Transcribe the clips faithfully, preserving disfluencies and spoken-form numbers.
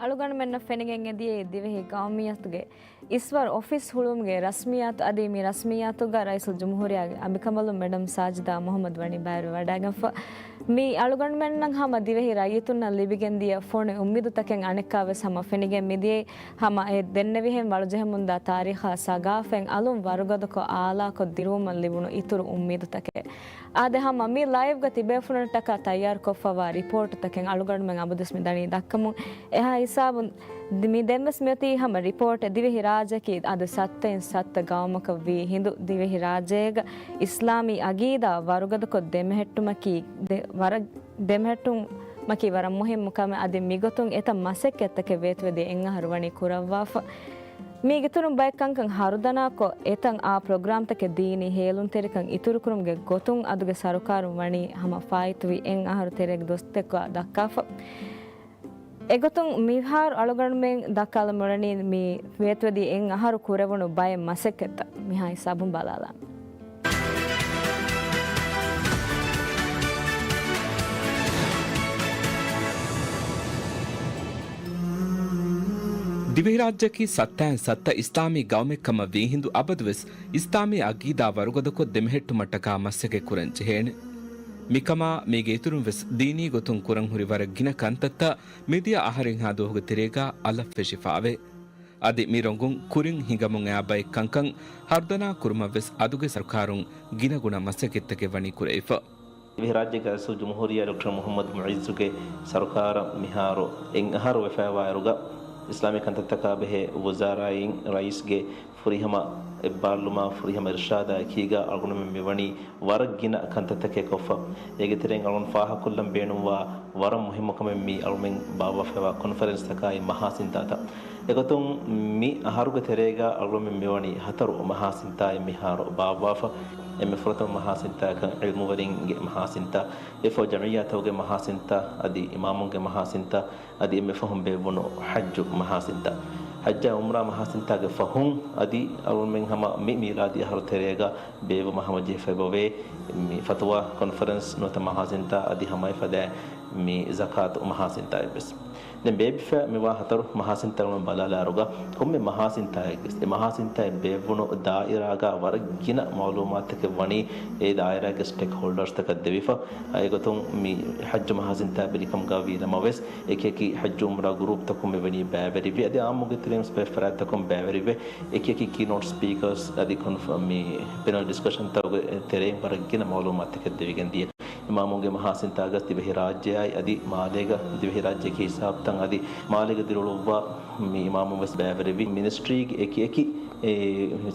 އަޅުގަނޑުމެންނަށް ފެނިގެން އެދިޔައީ ދިވެހި ގައުމިއްޔަތުގެ އިސްވަރު އޮފީސް ހުޅުވުމުގެ ރަސްމިއްޔާތު. އަދި މި ރަސްމިއްޔާތުގަ ރައީސުލްޖުމްހޫރިއްޔާގެ އަނބިކަނބަލުން މެޑަމް ސާޖިދާ މުހައްމަދު ވަނީ ބައިވެވަޑައިގެންފަ. މި އަޅުގަނޑުމެންނަށް ހަމަ ދިވެހި ރައްޔިތުންނަށް ލިބިގެންދިޔަ ފޮނު އުއްމީދުތަކެއް އަނެއްކާވެސް ހަމަ ފެނިގެން މިދިޔައީ. ހަމަ އެ ދެންނެވިހެން ވަޅުޖެހެމުންދާ ތާރީޚާ ސަގާފަތް އަލުން ވަރުގަދަކޮށް އާލާކޮށް ދިރުވުމަށް ލިބުނު އިތުރު އުއްމީދުތަކެއް. އާދެ، ހަމަ މި ލައިވްގަ ތިބޭފުޅުންނަށްޓަކާ ތައްޔާރުކޮށްފަވާ ރިޕޯޓުތަކެއް އަޅުގަނޑުމެން އަބަދުވެސް މި ދަނީ ދައްކަމުން. އެހާ ހިސާބުން ދި-، މި ދެންވެސް މިއޮތީ ހަމަ ރިޕޯޓެއް. ދިވެހި ރާއްޖެއަކީ އަދި ސައްތައިން ސައްތަ ގައުމަކަށް ވީ ހިނދު، ދިވެހި ރާއްޖޭގަ އިސްލާމީ އަގީދާ ވަރުގަދަކޮށް ދެމެހެއްޓުމަކީ ދެ-، ވަރަށް ދެމެހެއްޓުމަކީ ވަރަށް މުހިއްމު ކަމެއް. އަދި މިގޮތުން އެތައް މަސައްކަތްތަކެއް ވޭތުވެދިޔަ އެއް އަހަރު ވަނީ ކުރައްވާފަ. މީގެ އިތުރުން ބައެއް ކަންކަން ހަރުދަނާކޮށް، އެތައް އާ ޕްރޮގްރާމްތަކެއް ދީނީ ހޭލުންތެރިކަން އިތުރުކުރުމުގެ ގޮތުން އަދުގެ ސަރުކާރުން ވަނީ ހަމަ ފާއިތުވި އެއް އަހަރު ތެރޭގެ ދުވަސްތަކާ ދައްކާފަ. އެގޮތުން މިހާރު އަޅުގަނޑުމެން ދައްކާލަން މިއުޅެނީ މި ވޭތުވެދިޔަ އެއް އަހަރު ކުރެވުނު ބައެއް މަސައްކަތްތައް. މިހާ ހިސާބުން ބަލާލާނަން. ދިވެހިރާއްޖެއަކީ ސައްތައިން ސައްތަ އިސްލާމީ ގައުމެއް ކަމަށް ވީހިނދު އަބަދުވެސް އިސްލާމީ އަގީދާ ވަރުގަދަކޮށް ދެމެހެއްޓުމަށްޓަކާ މަސައްކަތް ކުރަން ޖެހޭނެ. މިކަމާ މީގެ އިތުރުން ވެސް ދީނީ ގޮތުން ކުރަން ހުރި ވަރަށް ގިނަ ކަންތައްތައް މިދިޔަ އަހަރެއްހާ ދުވަހުގެ ތެރޭގަ އަލަށް ފެށިފާވޭ. އަދި މި ރޮނގުން ކުރިން ހިނގަމުން އައި ބައެއް ކަންކަން ހަރުދަނާ ކުރުމަށް ވެސް އަދުގެ ސަރުކާރުން ގިނަގުނަ މަސައްކަތްތަކެއް ވަނީ ކުރެވިފަ. ދިވެހިރާއްޖޭގެ ރައީސުލްޖުމްހޫރިއްޔާ ޑޮކްޓަރ މުހައްމަދު މުޢިއްޒުގެ ސަރުކާރަށް މިހާރު އެއް އަހަރު ވެފައިވާއިރުގަ، އިސްލާމީ ކަންތައްތަކާ ބެހޭ ވުޒާރާއިން ރައީސްގެ ފުރިހަމަ އެއްބާރުލުމާ ފުރިހަމަ އިރުޝާދާ އެކީގަ އަޅުގަނޑުމެން މިވަނީ ވަރަށް ގިނަ ކަންތައްތަކެއް ކޮށްފަ. އޭގެ ތެރެއިން އަޅުގަނޑު ފާހަގަކޮށްލަން ބޭނުންވާ ވަރަށް މުހިއްމު ކަމެއް މީ އަޅުމެން ބާއްވާފައިވާ ކޮންފަރެންސްތަކާއި މަހާސިންތާތައް. އެގޮތުން މި އަހަރުގެ ތެރޭގަ އަޅުގަނޑުމެން މިވަނީ ހަތަރު މަހާސިންތާއެއް މިހާރު ބާއްވާފަ. އެންމެ ފުރަތަމަ މަހާސިންތާއަކަށް ޢިލްމުވެރިންގެ މަހާސިންތާ، އެފަހު ޖަމިއްޔާތަކުގެ މަހާސިންތާ، އަދި އިމާމުންގެ މަހާސިންތާ، އަދި އެންމެ ފަހުން ބޭއްވުނު ޙައްޖު މަހާސިންތާ. ޙައްޖާ ޢުމްރާ މަހާސިންތާގެ ފަހުން އަދި އަޅުމެން ހަމަ މި މީލާދީ އަހަރު ތެރޭގަ ބޭއްވުމަށް ހަމަޖެހިފައި ބޮވޭ މި ފަތުވާ ކޮންފަރެންސް ނުވަތަ މަހާސިންތާ އަދި ހަމައެފަދައިން މި ޒަކާތު މަހާސިންތާއެއްވެސް. ދެން ބޭއްވިފައި މިވާ ހަތަރު މަހާސިންތާ ބަލާލާއިރުގަ ކޮންމެ މަހާސިންތާއެއްގެ އެ މަހާސިންތާއެއް ބޭއްވުނު ދާއިރާގަ ވަރަށް ގިނަ މައުލޫމާތުތަކެއް ވަނީ އެ ދާއިރާގެ ސްޓޭކް ހޯލްޑަރސްތަކަށް ދެވިފަ. އެގޮތުން މި ޙައްޖު މަހާސިންތާ ބެލިކަމުގަ ވީނަމަވެސް، އެކިއެކި ޙައްޖު ޢުމްރާ ގުރޫޕްތަކުން މިވެނީ ބައިވެރިވެ، އަދި އާއްމުގެ ތެރެއިން ބައެއް ފަރާތްތަކުން ބައިވެރިވެ، އެކިއެކި ކީނޯޓް ސްޕީކަރސް އަދި ކޮންފަ-، މި ޕެނަލް ޑިސްކަޝަންތަކުގެ ތެރެއިން ވަރަށް ގިނަ މައުލޫމާތުތަކެއް ދެވިގެން ދިޔަ. އިމާމުންގެ މަހާސިންތާގަސް ދިވެހިރާއްޖެއާއި އަދި މާލޭގަ ދިވެހިރާއްޖެއަކީ ހިސާބުތައް އަދި މާލޭގަ ދިރިއުޅުއްވާ މި އިމާމުން ވެސް ބައިވެރިވި. މިނިސްޓްރީގެ އެކި އެކި އެ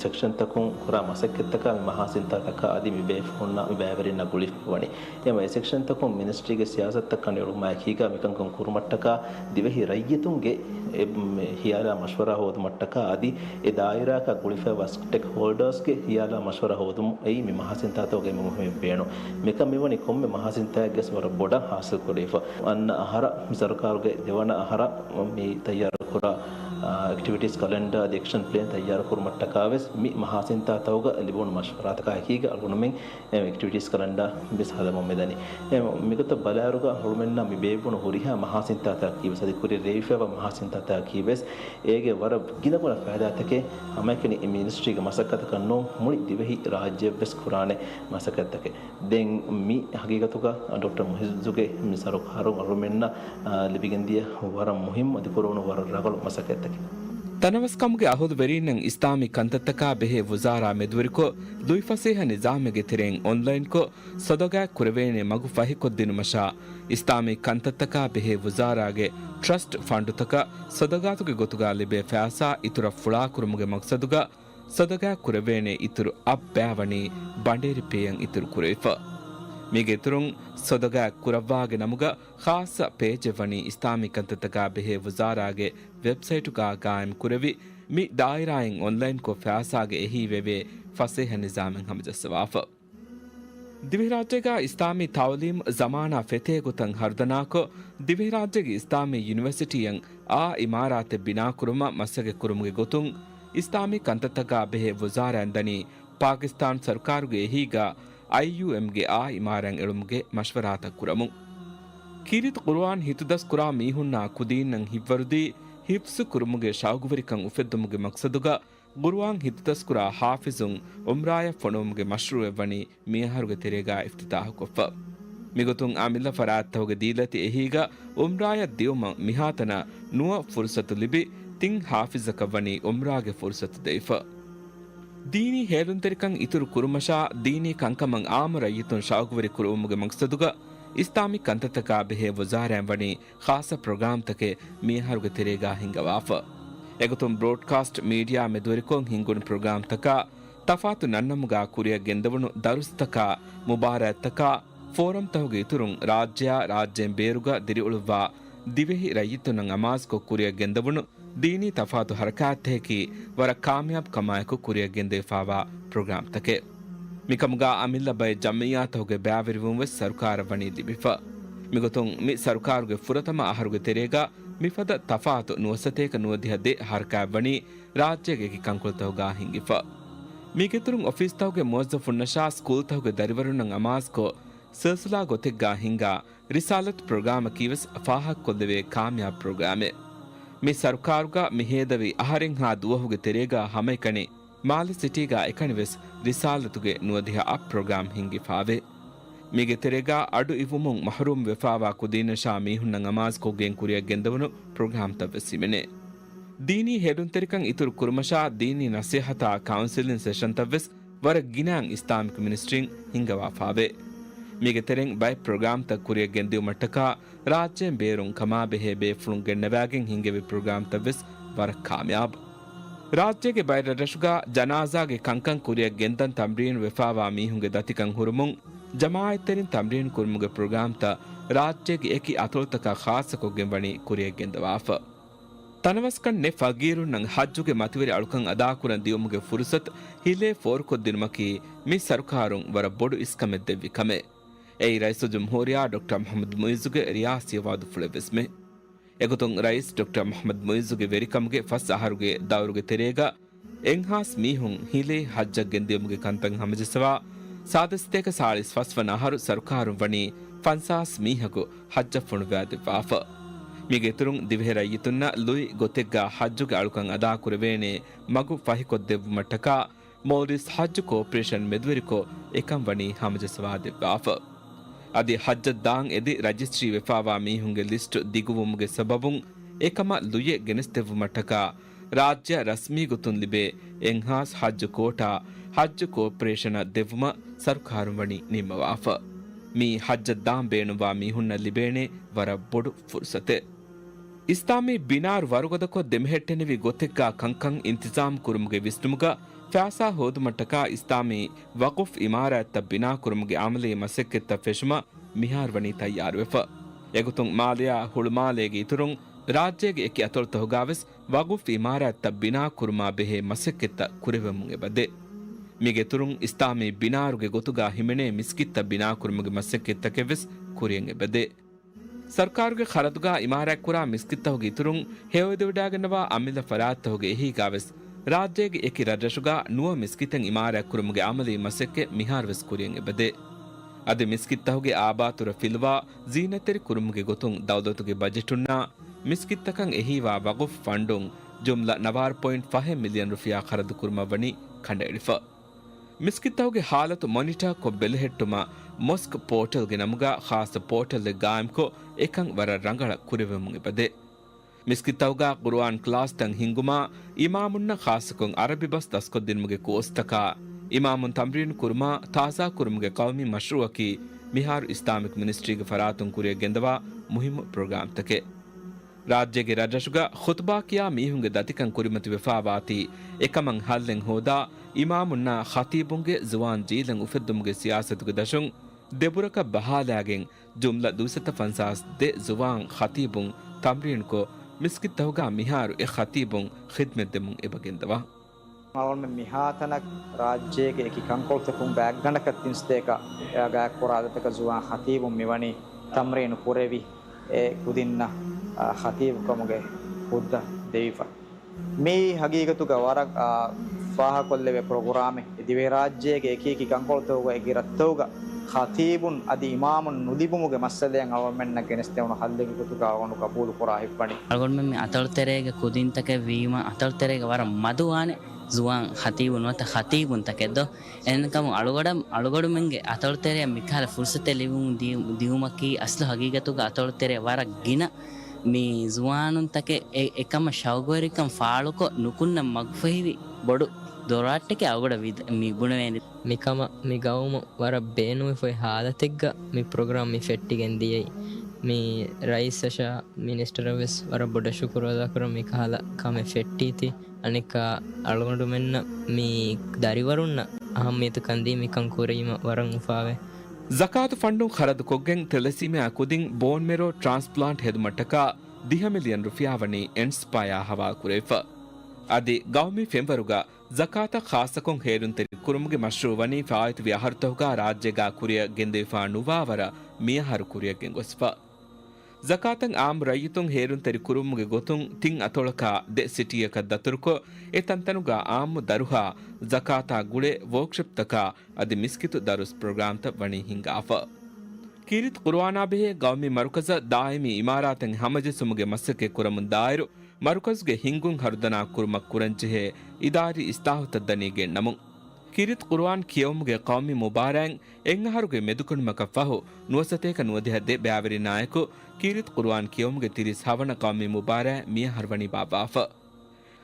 ސެކްޝަންތަކުން ކުރާ މަސައްކަތްތަކާ މި މަހާސިންތާތަކާ އަދި މި ބޭފުޅުންނާ މި ބައިވެރިންނާ ގުޅިފަ ވަނީ. އެމަ އެ ސެކްޝަންތަކުން މިނިސްޓްރީގެ ސިޔާސަތުތައް ކަނޑައެޅުމާއެކީގަ މިކަންކަން ކުރުމަށްޓަކާ ދިވެހި ރައްޔިތުންގެ އެ، މެ، ހިޔާލާ މަޝްވަރާ ހޯދުމަށްޓަކާ އަދި އެ ދާއިރާއަކާ ގުޅިފައިވާ ސްޓޭކް ހޯލްޑާސްގެ ހިޔާލާ މަޝްވަރާ ހޯދުމަށް އެއީ މި މަހާސިންތާތަކުގެ މުހިންމު ބޭނުން. މިކަން މިވަނީ ކޮންމެ މަހާސިންތާއެއްގެސް ވަރަށް ބޮޑަށް ހާސިލް ކުރެވިފަ. އަންނަ އަހަރަށް މި ސަރުކާރުގެ ދެވަނަ އަހަރަށް މި ތައްޔާރު ކުރާ، އާ، އެކްޓިވިޓީސް ކަލެންޑާ އަދި އެކްޝަން ޕްލޭން ތައްޔާރު ކުރުމަށްޓަކާވެސް މި މަހާސިންތާތަކުގަ ލިބުނު މަޝްވަރާތަކާ އެކީގަ އަޅުގަނޑުމެން އެ އެކްޓިވިޓީސް ކަލެންޑާ ވެސް ހަދަމުން މިދަނީ. އެ މިގޮތަށް ބަލާއިރުގަ އަޅުމެންނަށް މި ބޭއްވުނު ހުރިހާ މަހާސިންތާތަކަކީ ވެސް އަދި ކުރިން ރޭވިފައިވާ މަހާސިންތާތަކަކީ ވެސް އޭގެ ވަރަށް ގިނަގުނަ ފައިދާތަކެއް ހަމައެކަނި މިނިސްޓްރީގެ މަސައްކަތަކަށް ނޫން މުޅި ދިވެހި ރާއްޖެއަށް ވެސް ކުރާނެ މަސައްކަތްތަކެއް. ދެން މި ހަގީގަތުގަ ޑޮކްޓަރ މުޢިއްޒުގެ މި ސަރުކާރުން އަޅުމެންނަށް، އާ، ލިބިގެންދިޔަ ވަރަށް މުހިއްމު އަދި ކުރެވުނު ވަރަށް ރަނގަޅު މަސައްކަތްތަކެއް. ތަނަވަސްކަމުގެ އަހުލުވެރީންނަށް އިސްލާމީ ކަންތައްތަކާ ބެހޭ ވުޒާރާ މެދުވެރިކޮށް، ލުއިފަސޭހަ ނިޒާމެއްގެ ތެރެއިން އޮންލައިންކޮށް، ސޮދަގައި ކުރެވޭނެ މަގު ފަހިކޮށްދިނުމަށާ، އިސްލާމީ ކަންތައްތަކާ ބެހޭ ވުޒާރާގެ ޓްރަސްޓް ފަންޑުތަކަށް ސޮދަގާތުގެ ގޮތުގަ ލިބޭ ފައިސާ އިތުރަށް ފުޅާކުރުމުގެ މަގްސަދުގަ، ސޮދަގާ ކުރެވޭނެ އިތުރު އަޕް ބައިވަނީ ބަނޑޭރި ޕޭއަށް އިތުރު ކުރެވިފަ. މީގެ އިތުރުން ސޮދަގާ ކުރައްވާގެ ނަމުގަ ޚާއްޞަ ޕޭޖެއް ވަނީ އިސްލާމީ ކަންތައްތަކާ ބެހޭ ވުޒާރާގެ ވެބްސައިޓުގަ ގާއިމް ކުރެވި، މި ދާއިރާއިން އޮންލައިންކޮށް ފައިސާގެ އެހީވެވޭ ފަސޭހަ ނިޒާމެއް ހަމަޖައްސަވާފަ. ދިވެހިރާއްޖޭގަ އިސްލާމީ ތައުލީމް ޒަމާނާ ފެތޭ ގޮތަށް ހަރުދަނާކޮށް، ދިވެހިރާއްޖޭގެ އިސްލާމީ ޔުނިވަރސިޓީއަށް އާ އިމާރާތެއް ބިނާކުރުމަށް މަސައްކަތްކުރުމުގެ ގޮތުން، އިސްލާމީ ކަންތައްތަކާ ބެހޭ ވުޒާރާއިން ދަނީ ޕާކިސްތާން ސަރުކާރުގެ އެހީގަ އައިޔޫއެމްގެ އާ އިމާރާތް އެޅުމުގެ މަޝްވަރާތައް ކުރަމުން. ކީރިތި ޤުރުއާން ހިތުދަސްކުރާ މީހުންނާ ކުދީންނަށް ހިތްވަރުދީ، ޙިފްޒު ކުރުމުގެ ޝައުގުވެރިކަން އުފެއްދުމުގެ މަޤްޞަދުގަ، ޤުރުއާން ހިތުދަސްކުރާ ޙާފިޒުން ޢުމްރާޔަށް ފޮނުވުމުގެ މަޝްރޫޢެއް ވަނީ މި އަހަރުގެ ތެރޭގަ އިފްތިތާޙުކޮށްފަ. މިގޮތުން އަމިއްލަ ފަރާތްތަކުގެ ދީލަތި އެހީގަ ޢުމްރާޔަށް ދިއުމަށް މިހާތަނަށް ނުވަ ފުރުޞަތު ލިބި، ތިން ޙާފިޒަކަށް ވަނީ ޢުމްރާގެ ފުރުޞަތު ދެވިފަ. ދީނީ ހޭލުންތެރިކަން އިތުރު ކުރުމަށާ، ދީނީ ކަންކަމަށް ޢާއްމު ރައްޔިތުން ޝައުގުވެރި ކުރުވުމުގެ މަޤްޞަދުގަ، އިސްލާމީ ކަންތައްތަކާ ބެހޭ ވުޒާރާއިން ވަނީ ޚާއްޞަ ޕްރޮގްރާމްތަކެއް މި އަހަރުގެ ތެރޭގަ ހިންގަވާފަ. އެގޮތުން ބްރޯޑްކާސްޓް މީޑިއާ މެދުވެރިކޮށް ހިންގުނު ޕްރޮގްރާމްތަކާ، ތަފާތު ނަންނަމުގާ ކުރިއަށް ގެންދަވުނު ދަރުސްތަކާ، މުބާރާތްތަކާ، ފޯރަމްތަކުގެ އިތުރުން ރާއްޖެއާ ރާއްޖޭން ބޭރުގަ ދިރިއުޅުއްވާ ދިވެހި ރައްޔިތުންނަށް އަމާޒުކޮށް ކުރިއަށް ގެންދަވުނު ދީނީ ތަފާތު ޙަރަކާތްތަކަކީ ވަރަށް ކާމިޔާބު ކަމާއެކު ކުރިއަށް ގެންދެވިފާވާ ޕްރޮގްރާމްތަކެއް. މިކަމުގާ އަމިއްލަ ބައެއް ޖަމްޢިއްޔާތަކުގެ ބައިވެރިވުން ވެސް ސަރުކާރަށް ވަނީ ލިބިފަ. މިގޮތުން މި ސަރުކާރުގެ ފުރަތަމަ އަހަރުގެ ތެރޭގަ މިފަދަ ތަފާތު ނުވަސަތޭކަ ނުވަދިހަ ދެ ޙަރަކާތް ވަނީ ރާއްޖޭގެ އެކި ކަންކޮޅުތަކުގާ ހިންގިފަ. މީގެއިތުރުން އޮފީސްތަކުގެ މުވައްޒަފުންނަށާ ސްކޫލްތަކުގެ ދަރިވަރުންނަށް އަމާޒުކޮށް، ސިލްސިލާ ގޮތެއްގާ ހިންގާ ރިސާލަތު ޕްރޮގްރާމަކީވެސް ފާހަގަކޮށްލެވޭ ކާމިޔާބު ޕްރޮގްރާމެއް. މި ސަރުކާރުގަ މި ހޭދަވި އަހަރެއްހާ ދުވަހުގެ ތެރޭގަ ހަމައެކަނި މާލެ ސިޓީގަ އެކަނިވެސް ރިސާލަތުގެ ނުވަދިހަ އަށް ޕްރޮގްރާމް ހިންގިފާވޭ. މީގެ ތެރޭގަ އަޑު އިވުމުން މަޙްރޫމް ވެފާވާ ކުދީންނަށާ މީހުންނަށް އަމާޒުކޮށްގެން ކުރިއަށް ގެންދަވުނު ޕްރޮގްރާމްތައްވެސް ހިމެނޭ. ދީނީ ހޭލުންތެރިކަން އިތުރު ކުރުމަށާ ދީނީ ނަސޭހަތާ ކައުންސެލިން ސެޝަންތައްވެސް ވަރަށް ގިނައިން އިސްލާމިކް މިނިސްޓްރީން ހިންގަވާފާވޭ. މީގެ ތެރެއިން ބައެއް ޕްރޮގްރާމްތައް ކުރިއަށް ގެންދިއުމަށްޓަކާ ރާއްޖޭން ބޭރުން ކަމާބެހޭ ބޭފުޅުން ގެންނަވާގެން ހިންގެވި ޕްރޮގްރާމްތައްވެސް ވަރަށް ކާމިޔާބު. ރާއްޖޭގެ ބައެއް ރަށްރަށުގަ ޖަނާޒާގެ ކަންކަން ކުރިއަށް ގެންދަން ތަމްރީނު ވެފާވާ މީހުންގެ ދަތިކަން ހުރުމުން، ޖަމާޢަތްތެރިން ތަމްރީނު ކުރުމުގެ ޕްރޮގްރާމްތައް ރާއްޖޭގެ އެކި އަތޮޅުތަކަށް ޚާއްޞަކޮށްގެން ވަނީ ކުރިއަށް ގެންދަވާފަ. ތަނަވަސްކަން ނެތް ފަގީރުންނަށް ޙައްޖުގެ މަތިވެރި އަޅުކަން އަދާކުރަން ދިއުމުގެ ފުރުޞަތު ހިލޭ ފޯރުކޮށްދިނުމަކީ މި ސަރުކާރުން ވަރަށް ބޮޑު އިސްކަމެއް ދެއްވި ކަމެއް. އެއީ ރައީސުލްޖުމްހޫރިއްޔާ ޑޮކްޓަރ މުޙައްމަދު މުޢިއްޒުގެ ރިޔާސީ ވަޢުދުފުޅެއްވެސްމެ. އެގޮތުން ރައީސް ޑޮކްޓަރ މުޙައްމަދު މުޢިއްޒުގެ ވެރިކަމުގެ ފަސް އަހަރުގެ ދައުރުގެ ތެރޭގަ އެއްހާސް މީހުން ހިލޭ ޙައްޖަށް ގެންދިއުމުގެ ކަންތައް ހަމަޖައްސަވާ، ސާދަ ސަތޭކަ ސާޅީސް ފަސް ވަނަ އަހަރު ސަރުކާރުން ވަނީ ފަންސާސް މީހަކު ޙައްޖަށް ފޮނުވާދެއްވާފަ. މީގެ އިތުރުން ދިވެހިރައްޔިތުންނަށް ލުއި ގޮތެއްގަ ޙައްޖުގެ އަޅުކަން އަދާކުރެވޭނޭ މަގު ފަހިކޮށްދެއްވުމަށްޓަކާ، މޯލްޑިވްސް ޙައްޖު ކޯޕަރޭޝަން މެދުވެރިކޮށް އެކަން ވަނީ ހަމަޖައްސަވާދެއްވާފަ. އަދި ޙައްޖަށް ދާން އެދި ރަޖިސްޓްރީ ވެފާވާ މީހުންގެ ލިސްޓު ދިގުވުމުގެ ސަބަބުން އެކަމަށް ލުޔެއް ގެނެސްދެއްވުމަށްޓަކާ، ރާއްޖެއަށް ރަސްމީ ގޮތުން ލިބޭ އެންހާސް ޙައްޖު ކޯޓާ ޙައްޖު ކޯޕަރޭޝަނަށް ދެއްވުމަށް ސަރުކާރުން ވަނީ ނިންމަވާފަ. މިއީ ޙައްޖަށް ދާން ބޭނުންވާ މީހުންނަށް ލިބޭނެ ވަރަށް ބޮޑު ފުރުޞަތެއް. އިސްލާމީ ބިނާރު ވަރުގަދަކޮށް ދެމެހެއްޓެނިވި ގޮތެއްގާ ކަންކަން އިންތިޒާމް ކުރުމުގެ ވިސްނުމުގަ ފައިސާ ހޯދުމަށްޓަކާ އިސްލާމީ ވަޤުފް އިމާރާތްތައް ބިނާކުރުމުގެ ޢަމަލީ މަސައްކަތްތައް ފެށުމަށް މިހާރު ވަނީ ތައްޔާރުވެފަ. އެގޮތުން މާލެއާ ހުޅުމާލޭގެ އިތުރުން ރާއްޖޭގެ އެކި އަތޮޅުތަކުގާވެސް ވަޤުފް އިމާރާތްތައް ބިނާކުރުމާ ބެހޭ މަސައްކަތްތައް ކުރެވެމުން އެބަދޭ. މީގެ އިތުރުން އިސްލާމީ ބިނާރުގެ ގޮތުގާ ހިމެނޭ މިސްކިތްތައް ބިނާކުރުމުގެ މަސައްކަތްތަކެއްވެސް ކުރިއަށް އެބަދޭ. ސަރުކާރުގެ ޚަރަދުގާ އިމާރާތްކުރާ މިސްކިތްތަކުގެ އިތުރުން ހެޔޮއެދިވަޑައިގަންނަވާ އަމިއްލަ ފަރާތްތަކުގެ އެހީގާވެސް ރާއްޖޭގެ އެކި ރަށްރަށުގާ ނުވަ މިސްކިތެއް އިމާރާތްކުރުމުގެ ޢަމަލީ މަސައްކަތް މިހާރުވެސް ކުރިއަށް އެބަދޭ. އަދި މިސްކިތްތަކުގެ އާބާތުރަ ފިލުވާ ޒީނަތްތެރި ކުރުމުގެ ގޮތުން ދައުލަތުގެ ބަޖެޓުންނާ މިސްކިތްތަކަށް އެހީވާ ވަޤުފް ފަންޑުން ޖުމްލަ ނަވާރަ ޕޮއިންޓް ފަހެއް މިލިއަން ރުފިޔާ ޚަރަދުކުރުމަށް ވަނީ ކަނޑައެޅިފަ. މިސްކިތްތަކުގެ ޙާލަތު މޮނިޓާކޮށް ބެލެހެއްޓުމަށް މޮސްކް ޕޯޓަލްގެ ނަމުގަ ޚާއްޞަ ޕޯޓަލެއް ގާއިމްކޮށް، އެކަން ވަރަށް ރަނގަޅަށް ކުރެވެމުން އެބަދޭ. މިސްކިތްތަކުގަ ޤުރުއާން ކްލާސްތައް ހިންގުމާ، އިމާމުންނަށް ޚާއްޞަކޮށް ޢަރަބި ބަސް ދަސްކޮށްދިނުމުގެ ކޯސްތަކާ، އިމާމުން ތަމްރީނު ކުރުމާ، ތާޒާކުރުމުގެ ޤައުމީ މަޝްރޫޢަކީ މިހާރު އިސްލާމިކް މިނިސްޓްރީގެ ފަރާތުން ކުރިއަށް ގެންދަވާ މުހިއްމު ޕްރޮގްރާމްތަކެއް. ރާއްޖޭގެ ރަށްރަށުގަ ޚުތުބާ ކިޔާ މީހުންގެ ދަތިކަން ކުރިމަތިވެފާވާތީ، އެކަމަށް ހައްލެއް ހޯދާ، އިމާމުންނާ ޚަތީބުންގެ ޒުވާން ޖީލެއް އުފެއްދުމުގެ ސިޔާސަތުގެ ދަށުން ދެބުރަކަށް ބަހާލާގެން، ޖުމްލަ ދުއިސައްތަ ފަންސާސް ދެ ޒުވާން ޚަތީބުން ތަމްރީނުކޮށް، މިސްކިތްތަކުގަ މިހާރު އެ ޚަތީބުން ޚިދްމަތްދެމުން އެބަގެންދަވާ. އަޅުގަނޑުމެން މިހާތަނަށް ރާއްޖޭގެ އެކި ކަންކޮޅުތަކުން ބާތްގަނޑަކަށް ތިން ސަތޭކަ ގާތްކުރާ އަދަދަކަށް ޒުވާން ޚަތީބުން މިވަނީ ތަމްރީނު ކުރެވި، އެ ކުދިންނަށް، އާ، ޚަތީބުކަމުގެ ހުއްދަ ދެވިފަ. މިއީ ހަގީގަތުގަ ވަރަށް، އާ، ފާހަގަކޮށްލެވޭ ޕްރޮގްރާމެއް. ދިވެހިރާއްޖޭގެ އެކި އެކި ކަންކޮޅުތަކުގަ އެކި ރަށްތަކުގަ ޚަތީބުން އަދި އިމާމުން ނުލިބުމުގެ މައްސަލައަށް އަޅުގަނޑުމެންނަށް ގެނެސްދެވުނު ހައްލެއްގެ ގޮތުގަ އަޅުގަނޑު ގަބޫލު ކުރާ ހިތްވަނީ. އަޅުގަނޑުމެން މި އަތޮޅުތެރޭގެ ކުދިންތަކެއް ވީމަ، އަތޮޅުތެރޭގެ ވަރަށް މަދު ވާނެ ޒުވާން ޚަތީބު ނުވަތަ ޚަތީބުންތަކެއް ދޯ. އެހެންކަމުން އަޅުގަޑަށް، އަޅުގަޑުމެންގެ އަތޮޅުތެރެއަށް މިކަހަލަ ފުރުސަތެއް ލިބުމުން ދިޔު-، ދިއުމަކީ އަސްލު ހަގީގަތުގަ އަތޮޅުތެރެ ވަރަށް ގިނަ މި ޒުވާނުންތަކެއް އެ-، އެކަމަށް ޝައުގުވެރިކަން ފާޅުކޮށް، ނުކުންނަން މަގުފަހިވި ބޮޑު ދޮރާއްޓެކޭ އަޅުގަޑަށް ވިދ-، މި ބުނެވޭނެ. މިކަމަށް މި ގައުމު ވަރަށް ބޭނުންވެފައި ހާލަތެއްގަ މި ޕްރޮގްރާމް މި ފެއްޓިގެން ދިޔައީ. މި ރައީސަށާ މިނިސްޓަރަށް ވެސް ވަރަށް ބޮޑަށް ޝުކުރު އަދާކުރަން މި ކަހަލަ ކަމެއް ފެއްޓީތީ. އަނެއްކާ އަޅުގަނޑުމެންނަށް މި ދަރިވަރުންނަށް އަހައްމިޔަތުކަން ދީ މިކަން ކުރީމަ ވަރަށް އުފާވޭ. ޒަކާތު ފަންޑުން ޚަރަދުކޮށްގެން ތެލެސީމިއާ ކުދިން ބޯން މެރޯ ޓްރާންސްޕްލާންޓް ހެދުމަށްޓަކާ ދިހަ މިލިއަން ރުފިޔާ ވަނީ އެންސްޕަޔާ ހަވާލުކުރެވިފަ. އަދި ގައުމީ ފެންވަރުގަ ޒަކާތަށް ޚާއްސަކޮށް ހޭލުންތެރި ކުރުމުގެ މަޝްރޫއު ވަނީ ފާއިތުވި އަހަރުތަކުގަ ރާއްޖޭގަ ކުރިއަށް ގެންދެވިފަ ނުވާވަރަށް މިއަހަރު ކުރިއަށް ގެންގޮސްފަ. ޒަކާތަށް އާއްމު ރައްޔިތުން ހޭލުންތެރި ކުރުވުމުގެ ގޮތުން ތިން އަތޮޅަކާ ދެ ސިޓީއަކަށް ދަތުރުކޮށް، އެ ތަންތަނުގަ އާއްމު ދަރުހާ ޒަކާތާ ގުޅޭ ވޯކްޝޮޕްތަކާ އަދި މިސްކިތު ދަރުސް ޕްރޮގްރާމްތައް ވަނީ ހިންގާފަ. ކީރިތި ޤުރުއާނާ ބެހޭ ގައުމީ މަރުކަޒަށް ދާއިމީ އިމާރާތެއް ހަމަޖެއްސުމުގެ މަސައްކަތް ކުރަމުން ދާއިރު، މަރުކަޒުގެ ހިންގުން ހަރުދަނާ ކުރުމަށް ކުރަންޖެހޭ އިދާރީ އިސްލާހުތައް ދަނީ ގެންނަމުން. ކީރިތި ޤުރުއާން ކިޔެވުމުގެ ޤައުމީ މުބާރާތް އެއްއަހަރުގެ މެދުކުންމަކަށް ފަހު، ނުވަސަތޭކަ ނުވަދިހަ ދެ ބައިވެރިންނާއެކު، ކީރިތި ޤުރުއާން ކިޔެވުމުގެ ތިރީސް ހަވަނަ ޤައުމީ މުބާރާތް މިއަހަރު ވަނީ ބާއްވާފަ.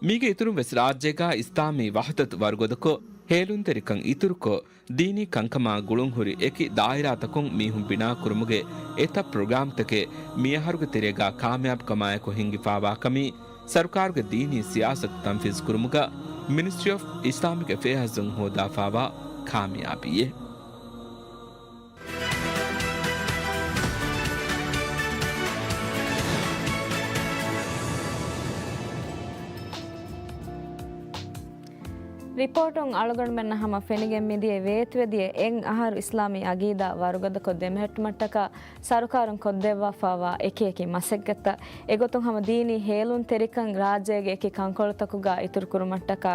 މީގެ އިތުރުން ވެސް ރާއްޖޭގަ އިސްލާމީ ވަޙްދަތު ވަރުގަދަކޮށް، ހޭލުންތެރިކަން އިތުރުކޮށް، ދީނީ ކަންކަމާ ގުޅުންހުރި އެކި ދާއިރާތަކުން މީހުން ބިނާކުރުމުގެ އެތައް ޕްރޮގްރާމްތަކެއް މިއަހަރުގެ ތެރޭގަ ކާމިޔާބުކަމާއެކު ހިންގިފަވާކަމީ، ސަރުކާރުގެ ދީނީ ސިޔާސަތު ތަންފީޒުކުރުމުގަ މިނިސްޓްރީ އޮފް އިސްލާމިކް އެފެއާޒުން ހޯދާފަވާ ކާމިޔާބީއެއް. ރިޕޯޓުން އަޅުގަނޑުމެންނަށް ހަމަ ފެނިގެން މިދިޔަ ވޭތުވެދިޔަ އެއް އަހަރު އިސްލާމީ އަގީދާ ވަރުގަދަކޮށް ދެމެހެއްޓުމަށްޓަކާ ސަރުކާރުން ކޮށްދެއްވާފަވާ އެކި އެކި މަސައްކަތްތައް. އެގޮތުން ހަމަ ދީނީ ހޭލުންތެރިކަން ރާއްޖޭގެ އެކި ކަންކޮޅުތަކުގަ އިތުރުކުރުމަށްޓަކާ